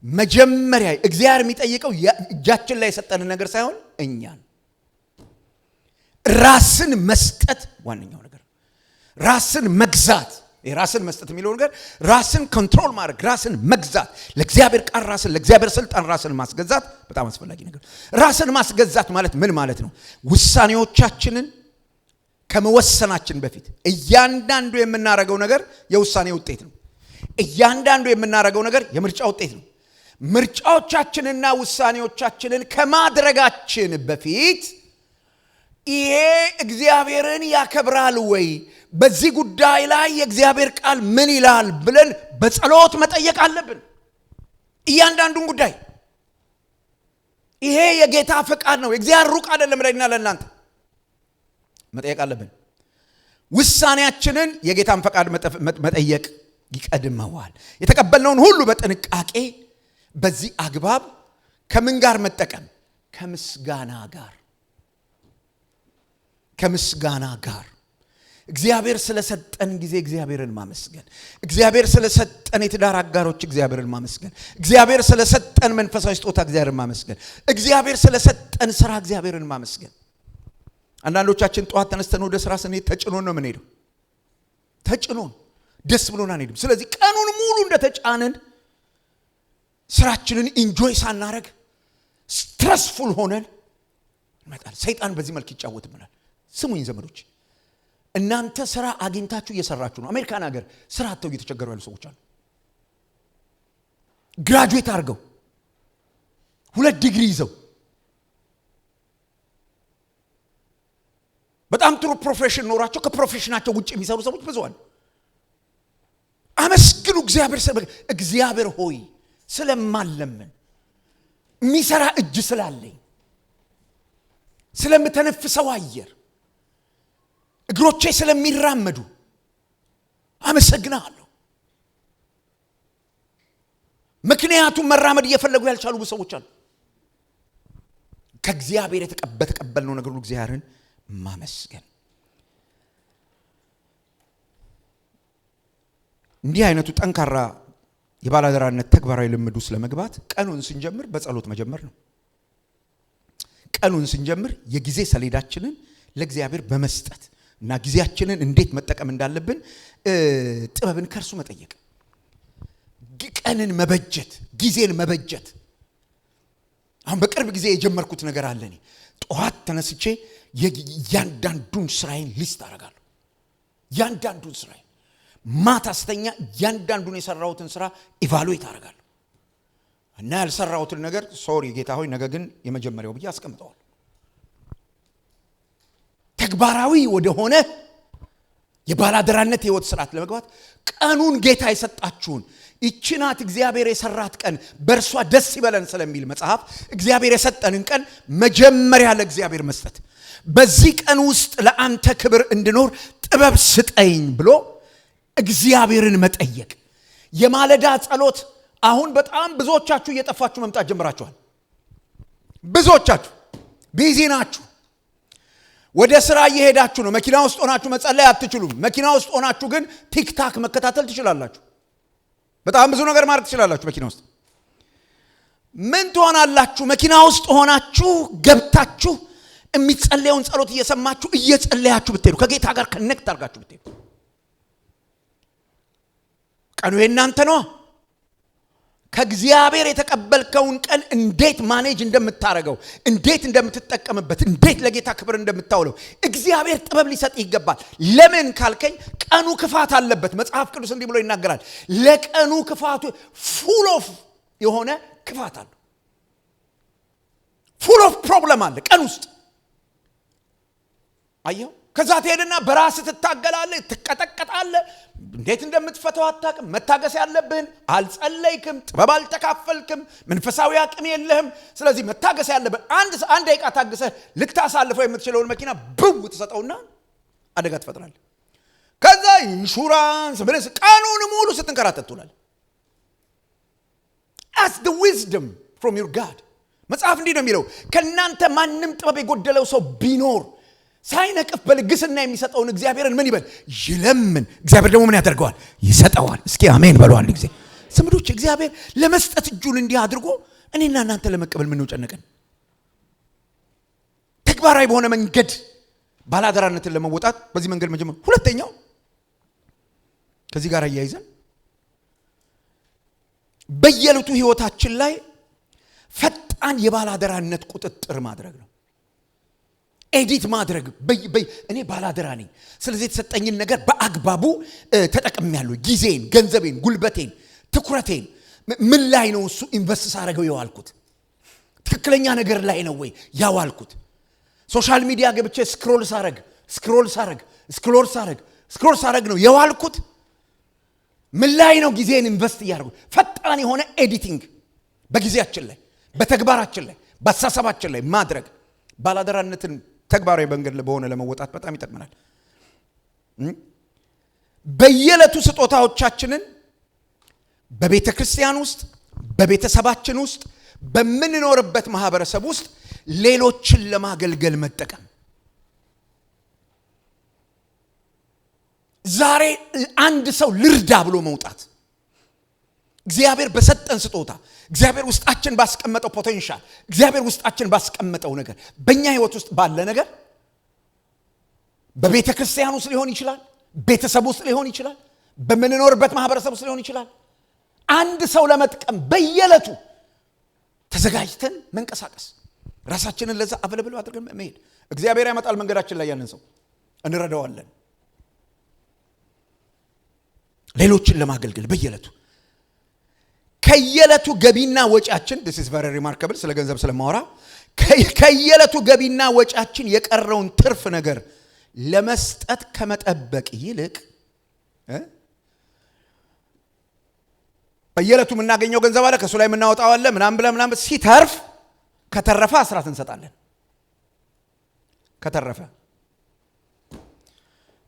መጀመሪያ እግዚአብሔር የሚጠይቀው እጃችን ላይ የሰጠንን ነገር ሳይሆን እኛን። ራስን መስጠት ዋነኛው ነገር፣ ራስን መግዛት፣ ራስን መስጠት የሚለው ነገር ራስን control ማድረግ፣ ራስን መግዛት፣ ለእግዚአብሔር ቃል ራስን፣ ለእግዚአብሔር ስልጣን ራስን ማስገዛት በጣም አስፈላጊ ነገር። ራስን ማስገዛት ማለት ምን ማለት ነው? ውሳኔዎቻችንን ከመወሰናችን በፊት እያንዳንዱ የምናደርገው ነገር የውሳኔ ውጤት ነው። እያንዳንዱ የምናደርገው ነገር የምርጫ ውጤት ነው። ምርጫዎቻችንና ውሳኔዎቻችንን ከማድረጋችን በፊት ይሄ እግዚአብሔርን ያከብራል ወይ? በዚህ ጉዳይ ላይ የእግዚአብሔር ቃል ምን ይላል ብለን በጸሎት መጠየቅ አለብን። እያንዳንዱን ጉዳይ ይሄ የጌታ ፈቃድ ነው፣ እግዚአብሔር ሩቅ አይደለም ለእኔና ለእናንተ መጠየቅ አለብን። ውሳኔያችንን የጌታን ፈቃድ መጠየቅ ይቀድመዋል። የተቀበልነውን ሁሉ በጥንቃቄ በዚህ አግባብ ከምን ጋር መጠቀም? ከምስጋና ጋር። ከምስጋና ጋር እግዚአብሔር ስለሰጠን ጊዜ እግዚአብሔርን ማመስገን፣ እግዚአብሔር ስለሰጠን የትዳር አጋሮች እግዚአብሔርን ማመስገን፣ እግዚአብሔር ስለሰጠን መንፈሳዊ ስጦታ እግዚአብሔርን ማመስገን፣ እግዚአብሔር ስለሰጠን ስራ እግዚአብሔርን ማመስገን። አንዳንዶቻችን ጠዋት ተነስተን ወደ ስራ ስንሄድ ተጭኖን ነው የምንሄደው። ተጭኖን ደስ ብሎን አንሄድም። ስለዚህ ቀኑን ሙሉ እንደተጫንን ስራችንን enjoy ሳናረግ stressful ሆነን እንመጣለን። ሰይጣን በዚህ መልክ ይጫወትብናል። ስሙኝ ዘመዶች፣ እናንተ ስራ አግኝታችሁ እየሰራችሁ ነው። አሜሪካን ሀገር ስራ አጥተው እየተቸገሩ ያሉ ሰዎች አሉ። Graduate አድርገው 2 ዲግሪ ይዘው በጣም ጥሩ profession ኖሯቸው ከ profession ኣቸው ውጭ የሚሰሩ ሰዎች ብዙ አሉ። አመስግኑ እግዚአብሔር። እግዚአብሔር ሆይ ስለማለምን የሚሰራ እጅ ስላለኝ፣ ስለምተነፍሰው አየር፣ እግሮቼ ስለሚራመዱ አመሰግናለሁ። ምክንያቱም መራመድ እየፈለጉ ያልቻሉ ብዙ ሰዎች አሉ። ከእግዚአብሔር በተቀበልነው ነገር ሁሉ እግዚአብሔርን ማመስገን። እንዲህ አይነቱ ጠንካራ የባላደራነት ተግባራዊ ልምድ ውስጥ ለመግባት ቀኑን ስንጀምር በጸሎት መጀመር ነው። ቀኑን ስንጀምር የጊዜ ሰሌዳችንን ለእግዚአብሔር በመስጠት እና ጊዜያችንን እንዴት መጠቀም እንዳለብን ጥበብን ከእርሱ መጠየቅ፣ ቀንን መበጀት፣ ጊዜን መበጀት። አሁን በቅርብ ጊዜ የጀመርኩት ነገር አለ። እኔ ጠዋት ተነስቼ እያንዳንዱን ስራዬን list አደርጋለሁ። እያንዳንዱን ስራዬን ማታ ስተኛ እያንዳንዱን የሰራሁትን ስራ evaluate አደርጋለሁ እና ያልሰራሁትን ነገር sorry ጌታ ሆይ ነገ ግን የመጀመሪያው ብዬ አስቀምጠዋለሁ። ተግባራዊ ወደሆነ የባላደራነት የህይወት ስርዓት ለመግባት ቀኑን ጌታ የሰጣችሁን ይቺ ናት እግዚአብሔር የሰራት ቀን በእርሷ ደስ ይበለን ስለሚል መጽሐፍ እግዚአብሔር የሰጠንን ቀን መጀመሪያ ለእግዚአብሔር መስጠት፣ በዚህ ቀን ውስጥ ለአንተ ክብር እንድኖር ጥበብ ስጠኝ ብሎ እግዚአብሔርን መጠየቅ። የማለዳ ጸሎት አሁን በጣም ብዙዎቻችሁ እየጠፋችሁ መምጣት ጀምራችኋል። ብዙዎቻችሁ busy ናችሁ። ወደ ስራ እየሄዳችሁ ነው። መኪና ውስጥ ሆናችሁ መጸለይ አትችሉም። መኪና ውስጥ ሆናችሁ ግን TikTok መከታተል ትችላላችሁ። በጣም ብዙ ነገር ማድረግ ትችላላችሁ። መኪና ውስጥ ምን ትሆናላችሁ? መኪና ውስጥ ሆናችሁ ገብታችሁ የሚጸለየውን ጸሎት እየሰማችሁ እየጸለያችሁ ብትሄዱ፣ ከጌታ ጋር connect አድርጋችሁ ብትሄዱ፣ ቀኑ የእናንተ ነው። ከእግዚአብሔር የተቀበልከውን ቀን እንዴት manage እንደምታረገው፣ እንዴት እንደምትጠቀምበት፣ እንዴት ለጌታ ክብር እንደምታውለው እግዚአብሔር ጥበብ ሊሰጥ ይገባል። ለምን ካልከኝ ቀኑ ክፋት አለበት። መጽሐፍ ቅዱስ እንዲህ ብሎ ይናገራል። ለቀኑ ክፋቱ full of የሆነ ክፋት አለው። Full of problem አለ ቀን ውስጥ። አየው። ከዛ ትሄድና በራስህ ትታገላለህ፣ ትቀጠቀጣለህ። እንዴት እንደምትፈታው አታውቅም። መታገስ ያለብህን አልጸለይክም፣ ጥበብ አልተካፈልክም፣ መንፈሳዊ አቅም የለህም። ስለዚህ መታገስ ያለብህን አንድ ደቂቃ ታግሰህ ልታሳልፈው የምትችለውን መኪና ብው ትሰጠውና አደጋ ትፈጥራለህ። ከዛ ኢንሹራንስ ምንስ ቀኑን ሙሉ ስትንከራተት ትውላለህ። Ask the wisdom from your God። መጽሐፍ እንዲህ ነው የሚለው፣ ከእናንተ ማንም ጥበብ የጎደለው ሰው ቢኖር ሳይነቅፍ በልግስና የሚሰጠውን እግዚአብሔርን ምን ይበል? ይለምን። እግዚአብሔር ደግሞ ምን ያደርገዋል? ይሰጠዋል። እስኪ አሜን በሉ አንድ ጊዜ። ዘመዶች፣ እግዚአብሔር ለመስጠት እጁን እንዲህ አድርጎ እኔና እናንተ ለመቀበል ምን ነው ጨነቀን? ተግባራዊ በሆነ መንገድ ባላደራነትን ለመወጣት በዚህ መንገድ መጀመር። ሁለተኛው ከዚህ ጋር አያይዘን በየዕለቱ ህይወታችን ላይ ፈጣን የባላደራነት ቁጥጥር ማድረግ ነው። Edit ማድረግ። እኔ ባላደራ ነኝ፣ ስለዚህ የተሰጠኝን ነገር በአግባቡ ተጠቅሜያለሁ። ጊዜን፣ ገንዘቤን፣ ጉልበቴን፣ ትኩረቴን ምን ላይ ነው እሱ invest ሳደርገው የዋልኩት? ትክክለኛ ነገር ላይ ነው ወይ ያዋልኩት? Social media ገብቼ scroll ሳረግ scroll ሳረግ scroll ሳረግ scroll ሳረግ ነው የዋልኩት? ምን ላይ ነው ጊዜን invest እያደረጉ? ፈጣን የሆነ editing በጊዜያችን ላይ፣ በተግባራችን ላይ፣ በአስተሳሰባችን ላይ ማድረግ ባላደራነትን ተግባራዊ መንገድ በሆነ ለመወጣት በጣም ይጠቅመናል። በየዕለቱ ስጦታዎቻችንን በቤተ ክርስቲያን ውስጥ፣ በቤተሰባችን ውስጥ፣ በምንኖርበት ማህበረሰብ ውስጥ ሌሎችን ለማገልገል መጠቀም። ዛሬ አንድ ሰው ልርዳ ብሎ መውጣት፣ እግዚአብሔር በሰጠን ስጦታ፣ እግዚአብሔር ውስጣችን ባስቀመጠው potential፣ እግዚአብሔር ውስጣችን ባስቀመጠው ነገር፣ በእኛ ህይወት ውስጥ ባለ ነገር፣ በቤተ ክርስቲያን ውስጥ ሊሆን ይችላል፣ ቤተሰብ ውስጥ ሊሆን ይችላል፣ በምንኖርበት ማህበረሰብ ውስጥ ሊሆን ይችላል። አንድ ሰው ለመጥቀም በየዕለቱ ተዘጋጅተን መንቀሳቀስ፣ ራሳችንን ለዛ available አድርገን መሄድ። እግዚአብሔር ያመጣል መንገዳችን ላይ ያንን ሰው፣ እንረዳዋለን። ሌሎችን ለማገልገል በየዕለቱ ከየዕለቱ ገቢና ወጪያችን፣ this is very remarkable፣ ስለ ገንዘብ ስለማወራ፣ ከየዕለቱ ገቢና ወጪያችን የቀረውን ትርፍ ነገር ለመስጠት ከመጠበቅ ይልቅ፣ በየዕለቱ የምናገኘው ገንዘብ አለ፣ ከእሱ ላይ የምናወጣው አለ፣ ምናምን ብለህ ምናምን ሲተርፍ፣ ከተረፈ አስራት እንሰጣለን። ከተረፈ።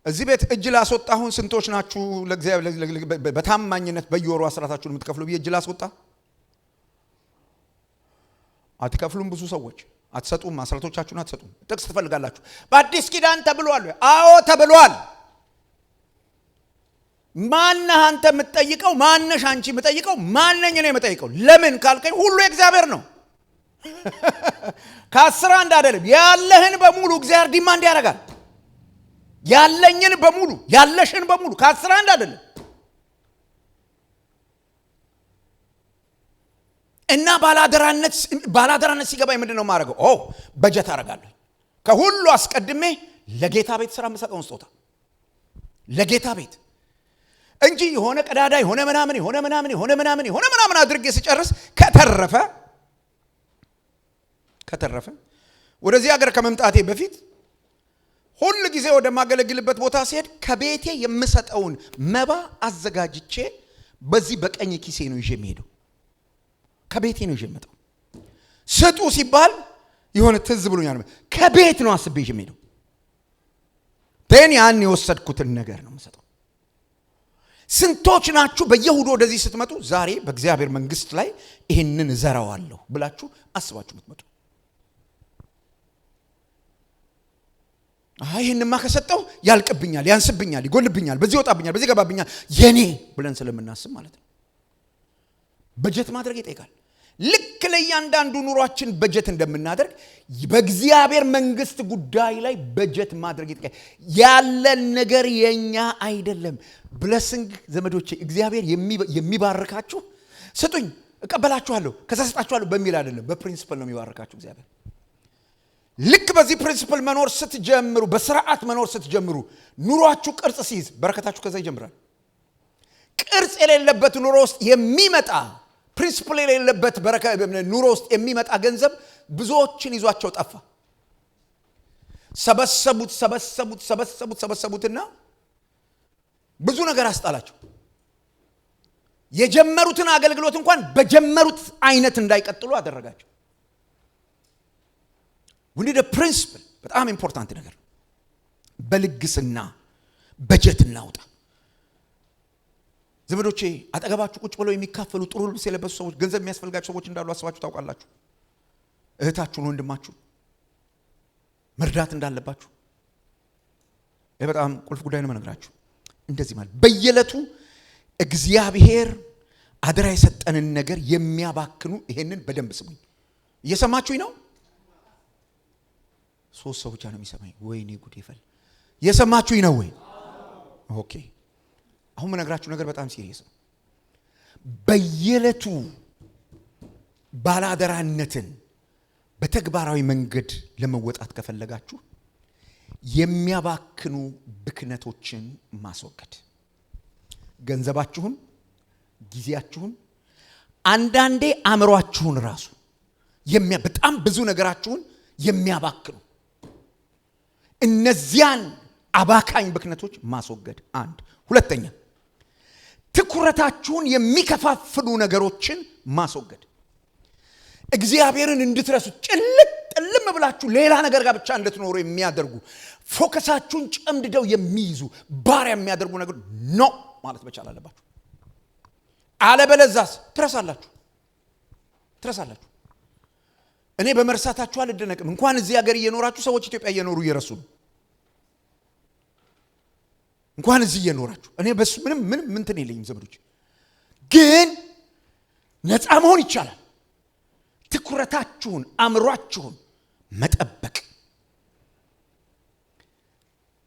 እዚህ ቤት እጅ ላስወጣ፣ አሁን ስንቶች ናችሁ ለእግዚአብሔር በታማኝነት በየወሩ አስራታችሁን የምትከፍሉ ብዬ እጅ ላስወጣ፣ አትከፍሉም። ብዙ ሰዎች አትሰጡም፣ አስራቶቻችሁን አትሰጡም። ጥቅስ ትፈልጋላችሁ። በአዲስ ኪዳን ተብሏል። አዎ ተብሏል። ማነህ አንተ የምትጠይቀው? ማነሽ አንቺ የምጠይቀው? ማነኝ እኔ የምጠይቀው? ለምን ካልከኝ ሁሉ የእግዚአብሔር ነው። ከአስር አንድ አይደለም። ያለህን በሙሉ እግዚአብሔር demand ያደርጋል። ያለኝን በሙሉ፣ ያለሽን በሙሉ፣ ከአስር አንድ አይደለም። እና ባላደራነት ሲገባኝ ምንድን ነው የማደርገው? ኦ በጀት አደርጋለሁ። ከሁሉ አስቀድሜ ለጌታ ቤት ስራ የምሰጠውን ስጦታ፣ ለጌታ ቤት እንጂ የሆነ ቀዳዳ፣ የሆነ ምናምን፣ የሆነ ምናምን፣ የሆነ ምናምን፣ የሆነ ምናምን አድርጌ ስጨርስ ከተረፈ። ወደዚህ ሀገር ከመምጣቴ በፊት ሁል ጊዜ ወደማገለግልበት ቦታ ስሄድ ከቤቴ የምሰጠውን መባ አዘጋጅቼ በዚህ በቀኝ ኪሴ ነው ይዤ የምሄደው። ከቤቴ ነው ይዤ የምመጣው። ስጡ ሲባል የሆነ ትዝ ብሎኛል። ከቤት ነው አስቤ ይዤ የምሄደው። Then ያን የወሰድኩትን ነገር ነው የምሰጠው። ስንቶች ናችሁ በየእሁዱ ወደዚህ ስትመጡ ዛሬ በእግዚአብሔር መንግስት ላይ ይህንን እዘራዋለሁ ብላችሁ አስባችሁ የምትመጡ? አይ ይህንማ ከሰጠው ያልቅብኛል፣ ያንስብኛል፣ ይጎልብኛል፣ በዚህ ይወጣብኛል፣ በዚህ ይገባብኛል፣ የኔ ብለን ስለምናስብ ማለት ነው። በጀት ማድረግ ይጠይቃል። ልክ ለእያንዳንዱ ኑሯችን በጀት እንደምናደርግ በእግዚአብሔር መንግስት ጉዳይ ላይ በጀት ማድረግ ይጠይቃል። ያለን ነገር የኛ አይደለም። Blessing ዘመዶቼ፣ እግዚአብሔር የሚባርካችሁ ስጡኝ እቀበላችኋለሁ ከዛ ሰጣችኋለሁ በሚል አይደለም። በ principle ነው የሚባርካችሁ እግዚአብሔር። ልክ በዚህ principle መኖር ስትጀምሩ፣ በስርዓት መኖር ስትጀምሩ፣ ኑሯችሁ ቅርጽ ሲይዝ በረከታችሁ ከዛ ይጀምራል። ቅርጽ የሌለበት ኑሮ ውስጥ የሚመጣ፣ principle የሌለበት ኑሮ ውስጥ የሚመጣ ገንዘብ ብዙዎችን ይዟቸው ጠፋ። ሰበሰቡት፣ ሰበሰቡት፣ ሰበሰቡት፣ ሰበሰቡትና ብዙ ነገር አስጣላቸው። የጀመሩትን አገልግሎት እንኳን በጀመሩት አይነት እንዳይቀጥሉ አደረጋቸው። We need principle። በጣም important ነገር ነው። በልግስና በጀት እናውጣ። ዘመዶቼ፣ አጠገባችሁ ቁጭ ብለው የሚካፈሉ፣ ጥሩ ልብስ የለበሱ ሰዎች ገንዘብ የሚያስፈልጋቸው ሰዎች እንዳሉ አስባችሁ ታውቃላችሁ? እህታችሁን፣ ወንድማችሁ መርዳት እንዳለባችሁ ይህ በጣም ቁልፍ ጉዳይ ነው የምነግራችሁ። እንደዚህ ማለት በየዕለቱ እግዚአብሔር አደራ የሰጠንን ነገር የሚያባክኑ፣ ይሄንን በደንብ ስሙኝ። እየሰማችሁኝ ነው? ሶስት ሰው ብቻ ነው የሚሰማኝ። ወይኔ ጉዴ ፈላ። እየሰማችሁኝ ነው ወይ? Okay። አሁን የምነግራችሁ ነገር በጣም serious ነው። በየዕለቱ ባላደራነትን በተግባራዊ መንገድ ለመወጣት ከፈለጋችሁ የሚያባክኑ ብክነቶችን ማስወገድ፣ ገንዘባችሁን፣ ጊዜያችሁን፣ አንዳንዴ አእምሯችሁን ራሱ፣ በጣም ብዙ ነገራችሁን የሚያባክኑ። እነዚያን አባካኝ ብክነቶች ማስወገድ አንድ። ሁለተኛ ትኩረታችሁን የሚከፋፍሉ ነገሮችን ማስወገድ። እግዚአብሔርን እንድትረሱ ጭልጥ ጥልም ብላችሁ ሌላ ነገር ጋር ብቻ እንድትኖሩ የሚያደርጉ focus ኣችሁን ጨምድደው የሚይዙ ባሪያ የሚያደርጉ ነገር no ማለት መቻል አለባችሁ። አለበለዛስ ትረሳላችሁ ትረሳላችሁ። እኔ በመርሳታችሁ አልደነቅም። እንኳን እዚህ ሀገር እየኖራችሁ ሰዎች ኢትዮጵያ እየኖሩ እየረሱ ነው። እንኳን እዚህ እየኖራችሁ እኔ በሱ ምንም ምንም ምንትን የለኝም ዘመዶች። ግን ነፃ መሆን ይቻላል። ትኩረታችሁን አእምሯችሁን መጠበቅ።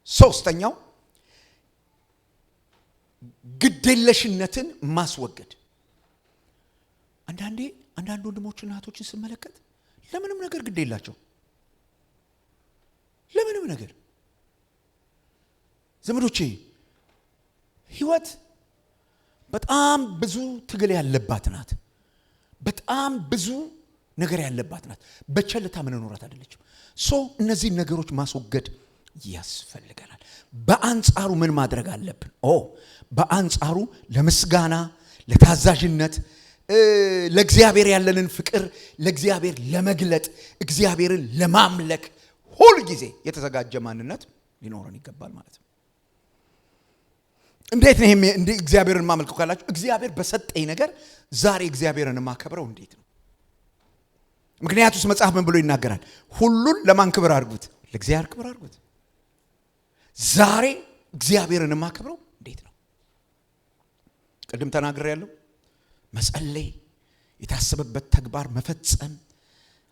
ሶስተኛው ግዴለሽነትን ማስወገድ። አንዳንዴ አንዳንድ ወንድሞችና እህቶችን ስመለከት ለምንም ነገር ግድ የላቸው፣ ለምንም ነገር። ዘመዶቼ ህይወት በጣም ብዙ ትግል ያለባት ናት። በጣም ብዙ ነገር ያለባት ናት። በቸልታ ምንኖራት አይደለችም። So እነዚህን ነገሮች ማስወገድ ያስፈልገናል። በአንጻሩ ምን ማድረግ አለብን? በአንጻሩ ለምስጋና፣ ለታዛዥነት፣ ለእግዚአብሔር ያለንን ፍቅር ለእግዚአብሔር ለመግለጥ፣ እግዚአብሔርን ለማምለክ ሁል ጊዜ የተዘጋጀ ማንነት ሊኖረን ይገባል ማለት ነው። እንዴት ነው ይሄ እግዚአብሔርን ማመልከው ካላችሁ፣ እግዚአብሔር በሰጠኝ ነገር ዛሬ እግዚአብሔርን ማከብረው እንዴት ነው? ምክንያቱስ መጽሐፍ ምን ብሎ ይናገራል? ሁሉን ለማን ክብር አድርጉት? ለእግዚአብሔር ክብር አድርጉት። ዛሬ እግዚአብሔርን ማከብረው እንዴት ነው? ቅድም ተናግሬያለሁ። መጸለይ፣ የታሰበበት ተግባር መፈጸም፣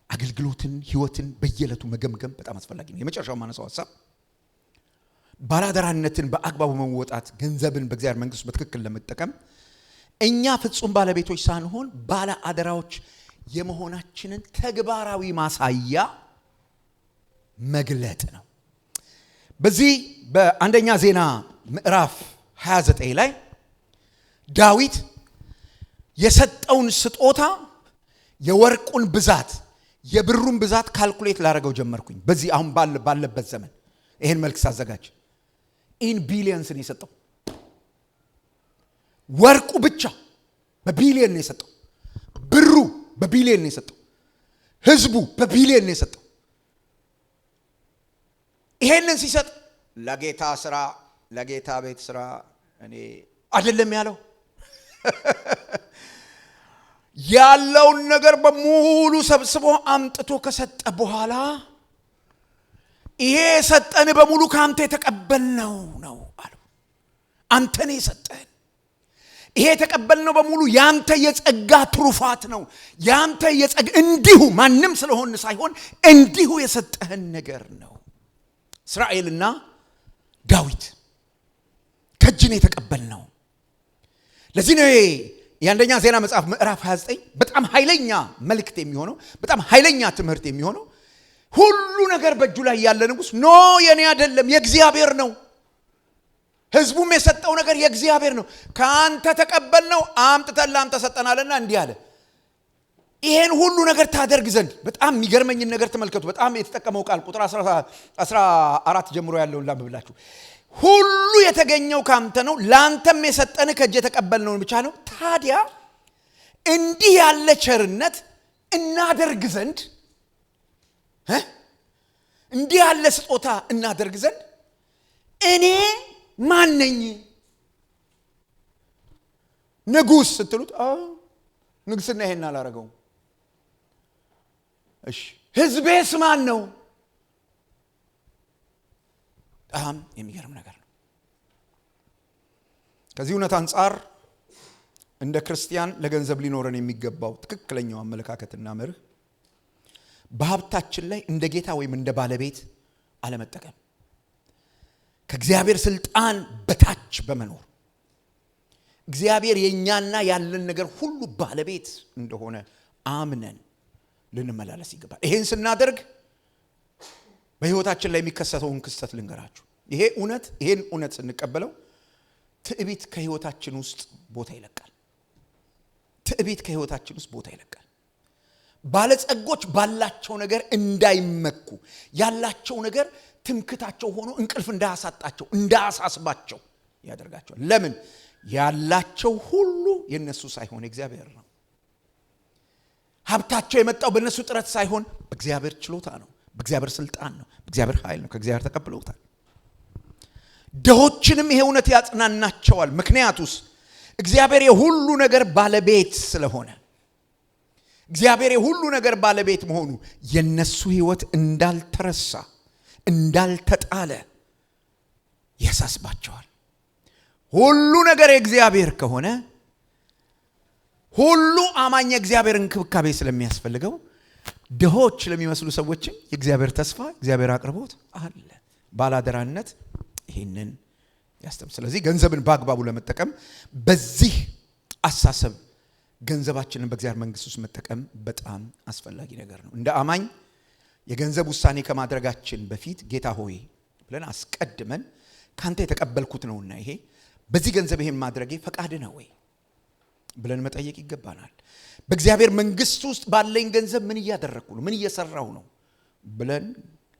አገልግሎትን፣ ህይወትን በየዕለቱ መገምገም በጣም አስፈላጊ ነው። የመጨረሻው ማነሳው ሐሳብ ባላደራነትን በአግባቡ መወጣት፣ ገንዘብን በእግዚአብሔር መንግስት በትክክል ለመጠቀም እኛ ፍጹም ባለቤቶች ሳንሆን ባለአደራዎች የመሆናችንን ተግባራዊ ማሳያ መግለጥ ነው። በዚህ በአንደኛ ዜና ምዕራፍ 29 ላይ ዳዊት የሰጠውን ስጦታ የወርቁን ብዛት የብሩን ብዛት calculate ላደርገው ጀመርኩኝ። በዚህ አሁን ባለበት ዘመን ይሄን መልክ ሳዘጋጅ in billions ነው የሰጠው። ወርቁ ብቻ በቢሊየን ነው የሰጠው። ብሩ በቢሊየን ነው የሰጠው። ህዝቡ በቢሊየን ነው የሰጠው። ይሄንን ሲሰጥ ለጌታ ስራ፣ ለጌታ ቤት ስራ እኔ አይደለም ያለው። ያለውን ነገር በሙሉ ሰብስቦ አምጥቶ ከሰጠ በኋላ ይሄ የሰጠን በሙሉ ካንተ የተቀበልነው ነው አለው። አንተ ነህ የሰጠን። ይሄ የተቀበልነው በሙሉ ያንተ የጸጋ ትሩፋት ነው። ያንተ የጸጋ እንዲሁ ማንም ስለሆን ሳይሆን እንዲሁ የሰጠህን ነገር ነው። እስራኤልና ዳዊት ከእጅ ነው የተቀበልነው። ለዚህ ነው የአንደኛ ዜና መጽሐፍ ምዕራፍ 29 በጣም ኃይለኛ መልእክት የሚሆነው፣ በጣም ኃይለኛ ትምህርት የሚሆነው። ሁሉ ነገር በእጁ ላይ ያለ ንጉስ no የኔ አይደለም የእግዚአብሔር ነው። ህዝቡም የሰጠው ነገር የእግዚአብሔር ነው። ካንተ ተቀበልነው አምጥተን ላንተ ሰጠናልና እንዲህ አለ። ይሄን ሁሉ ነገር ታደርግ ዘንድ በጣም የሚገርመኝን ነገር ተመልከቱ። በጣም የተጠቀመው ቃል ቁጥር 14 ጀምሮ ያለውን ላንብብላችሁ። ሁሉ የተገኘው ካንተ ነው፣ ላንተም የሰጠን ከእጅ የተቀበልነውን ብቻ ነው። ታዲያ እንዲህ ያለ ቸርነት እናደርግ ዘንድ እንዲህ ያለ ስጦታ እናደርግ ዘንድ እኔ ማን ነኝ? ንጉስ ስትሉት ንግስና ይሄን አላረገውም። እሺ ህዝቤስ ማን ነው? በጣም የሚገርም ነገር ነው። ከዚህ እውነት አንጻር እንደ ክርስቲያን ለገንዘብ ሊኖረን የሚገባው ትክክለኛው አመለካከትና መርህ በሀብታችን ላይ እንደ ጌታ ወይም እንደ ባለቤት አለመጠቀም፣ ከእግዚአብሔር ስልጣን በታች በመኖር እግዚአብሔር የኛና ያለን ነገር ሁሉ ባለቤት እንደሆነ አምነን ልንመላለስ ይገባል። ይሄን ስናደርግ በህይወታችን ላይ የሚከሰተውን ክስተት ልንገራችሁ። ይሄን እውነት ስንቀበለው ትዕቢት ከህይወታችን ውስጥ ቦታ ይለቃል። ትዕቢት ከህይወታችን ውስጥ ቦታ ይለቃል። ባለጸጎች ባላቸው ነገር እንዳይመኩ፣ ያላቸው ነገር ትምክታቸው ሆኖ እንቅልፍ እንዳያሳጣቸው እንዳያሳስባቸው ያደርጋቸዋል። ለምን? ያላቸው ሁሉ የነሱ ሳይሆን የእግዚአብሔር ነው። ሀብታቸው የመጣው በእነሱ ጥረት ሳይሆን በእግዚአብሔር ችሎታ ነው፣ በእግዚአብሔር ስልጣን ነው፣ በእግዚአብሔር ኃይል ነው። ከእግዚአብሔር ተቀብለውታል። ድሆችንም ይሄ እውነት ያጽናናቸዋል። ምክንያቱስ እግዚአብሔር የሁሉ ነገር ባለቤት ስለሆነ፣ እግዚአብሔር የሁሉ ነገር ባለቤት መሆኑ የነሱ ሕይወት እንዳልተረሳ እንዳልተጣለ ያሳስባቸዋል። ሁሉ ነገር የእግዚአብሔር ከሆነ ሁሉ አማኝ የእግዚአብሔር እንክብካቤ ስለሚያስፈልገው ድሆች ለሚመስሉ ሰዎችም የእግዚአብሔር ተስፋ፣ እግዚአብሔር አቅርቦት አለ። ባላደራነት ይህንን ያስተም። ስለዚህ ገንዘብን በአግባቡ ለመጠቀም በዚህ አሳሰብ ገንዘባችንን በእግዚአብሔር መንግስት ውስጥ መጠቀም በጣም አስፈላጊ ነገር ነው። እንደ አማኝ የገንዘብ ውሳኔ ከማድረጋችን በፊት ጌታ ሆይ ብለን አስቀድመን ካንተ የተቀበልኩት ነውና ይሄ በዚህ ገንዘብ ይሄን ማድረጌ ፈቃድ ነው ወይ ብለን መጠየቅ ይገባናል። በእግዚአብሔር መንግስት ውስጥ ባለኝ ገንዘብ ምን እያደረግኩ ነው? ምን እየሰራሁ ነው? ብለን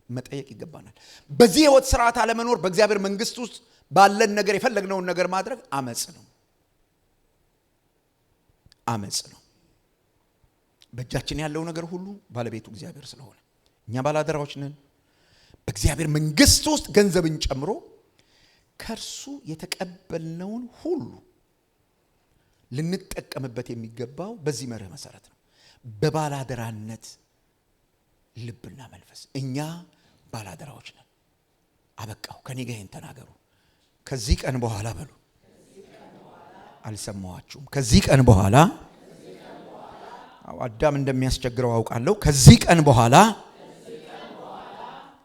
መጠየቅ ይገባናል። በዚህ ህይወት ስርዓት አለመኖር በእግዚአብሔር መንግስት ውስጥ ባለን ነገር የፈለግነውን ነገር ማድረግ አመፅ ነው፣ አመፅ ነው። በእጃችን ያለው ነገር ሁሉ ባለቤቱ እግዚአብሔር ስለሆነ እኛ ባላደራዎች ነን። በእግዚአብሔር መንግስት ውስጥ ገንዘብን ጨምሮ ከእርሱ የተቀበልነውን ሁሉ ልንጠቀምበት የሚገባው በዚህ መርህ መሰረት ነው። በባላደራነት ልብና መንፈስ እኛ ባላደራዎች ነን። አበቃው። ከኔ ጋር ይሄን ተናገሩ። ከዚህ ቀን በኋላ በሉ። አልሰማኋችሁም። ከዚህ ቀን በኋላ፣ አዳም እንደሚያስቸግረው አውቃለሁ። ከዚህ ቀን በኋላ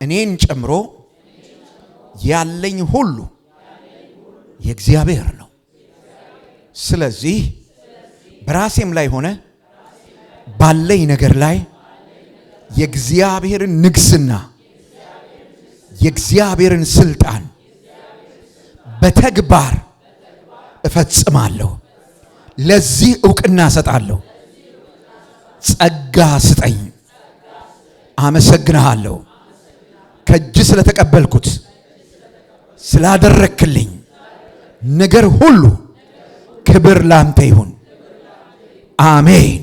እኔን ጨምሮ ያለኝ ሁሉ የእግዚአብሔር ነው። ስለዚህ በራሴም ላይ ሆነ ባለኝ ነገር ላይ የእግዚአብሔርን ንግስና፣ የእግዚአብሔርን ስልጣን በተግባር እፈጽማለሁ። ለዚህ እውቅና እሰጣለሁ። ጸጋ ስጠኝ። አመሰግንሃለሁ። ከእጅ ስለተቀበልኩት፣ ስላደረክልኝ ነገር ሁሉ ክብር ላንተ ይሁን። አሜን።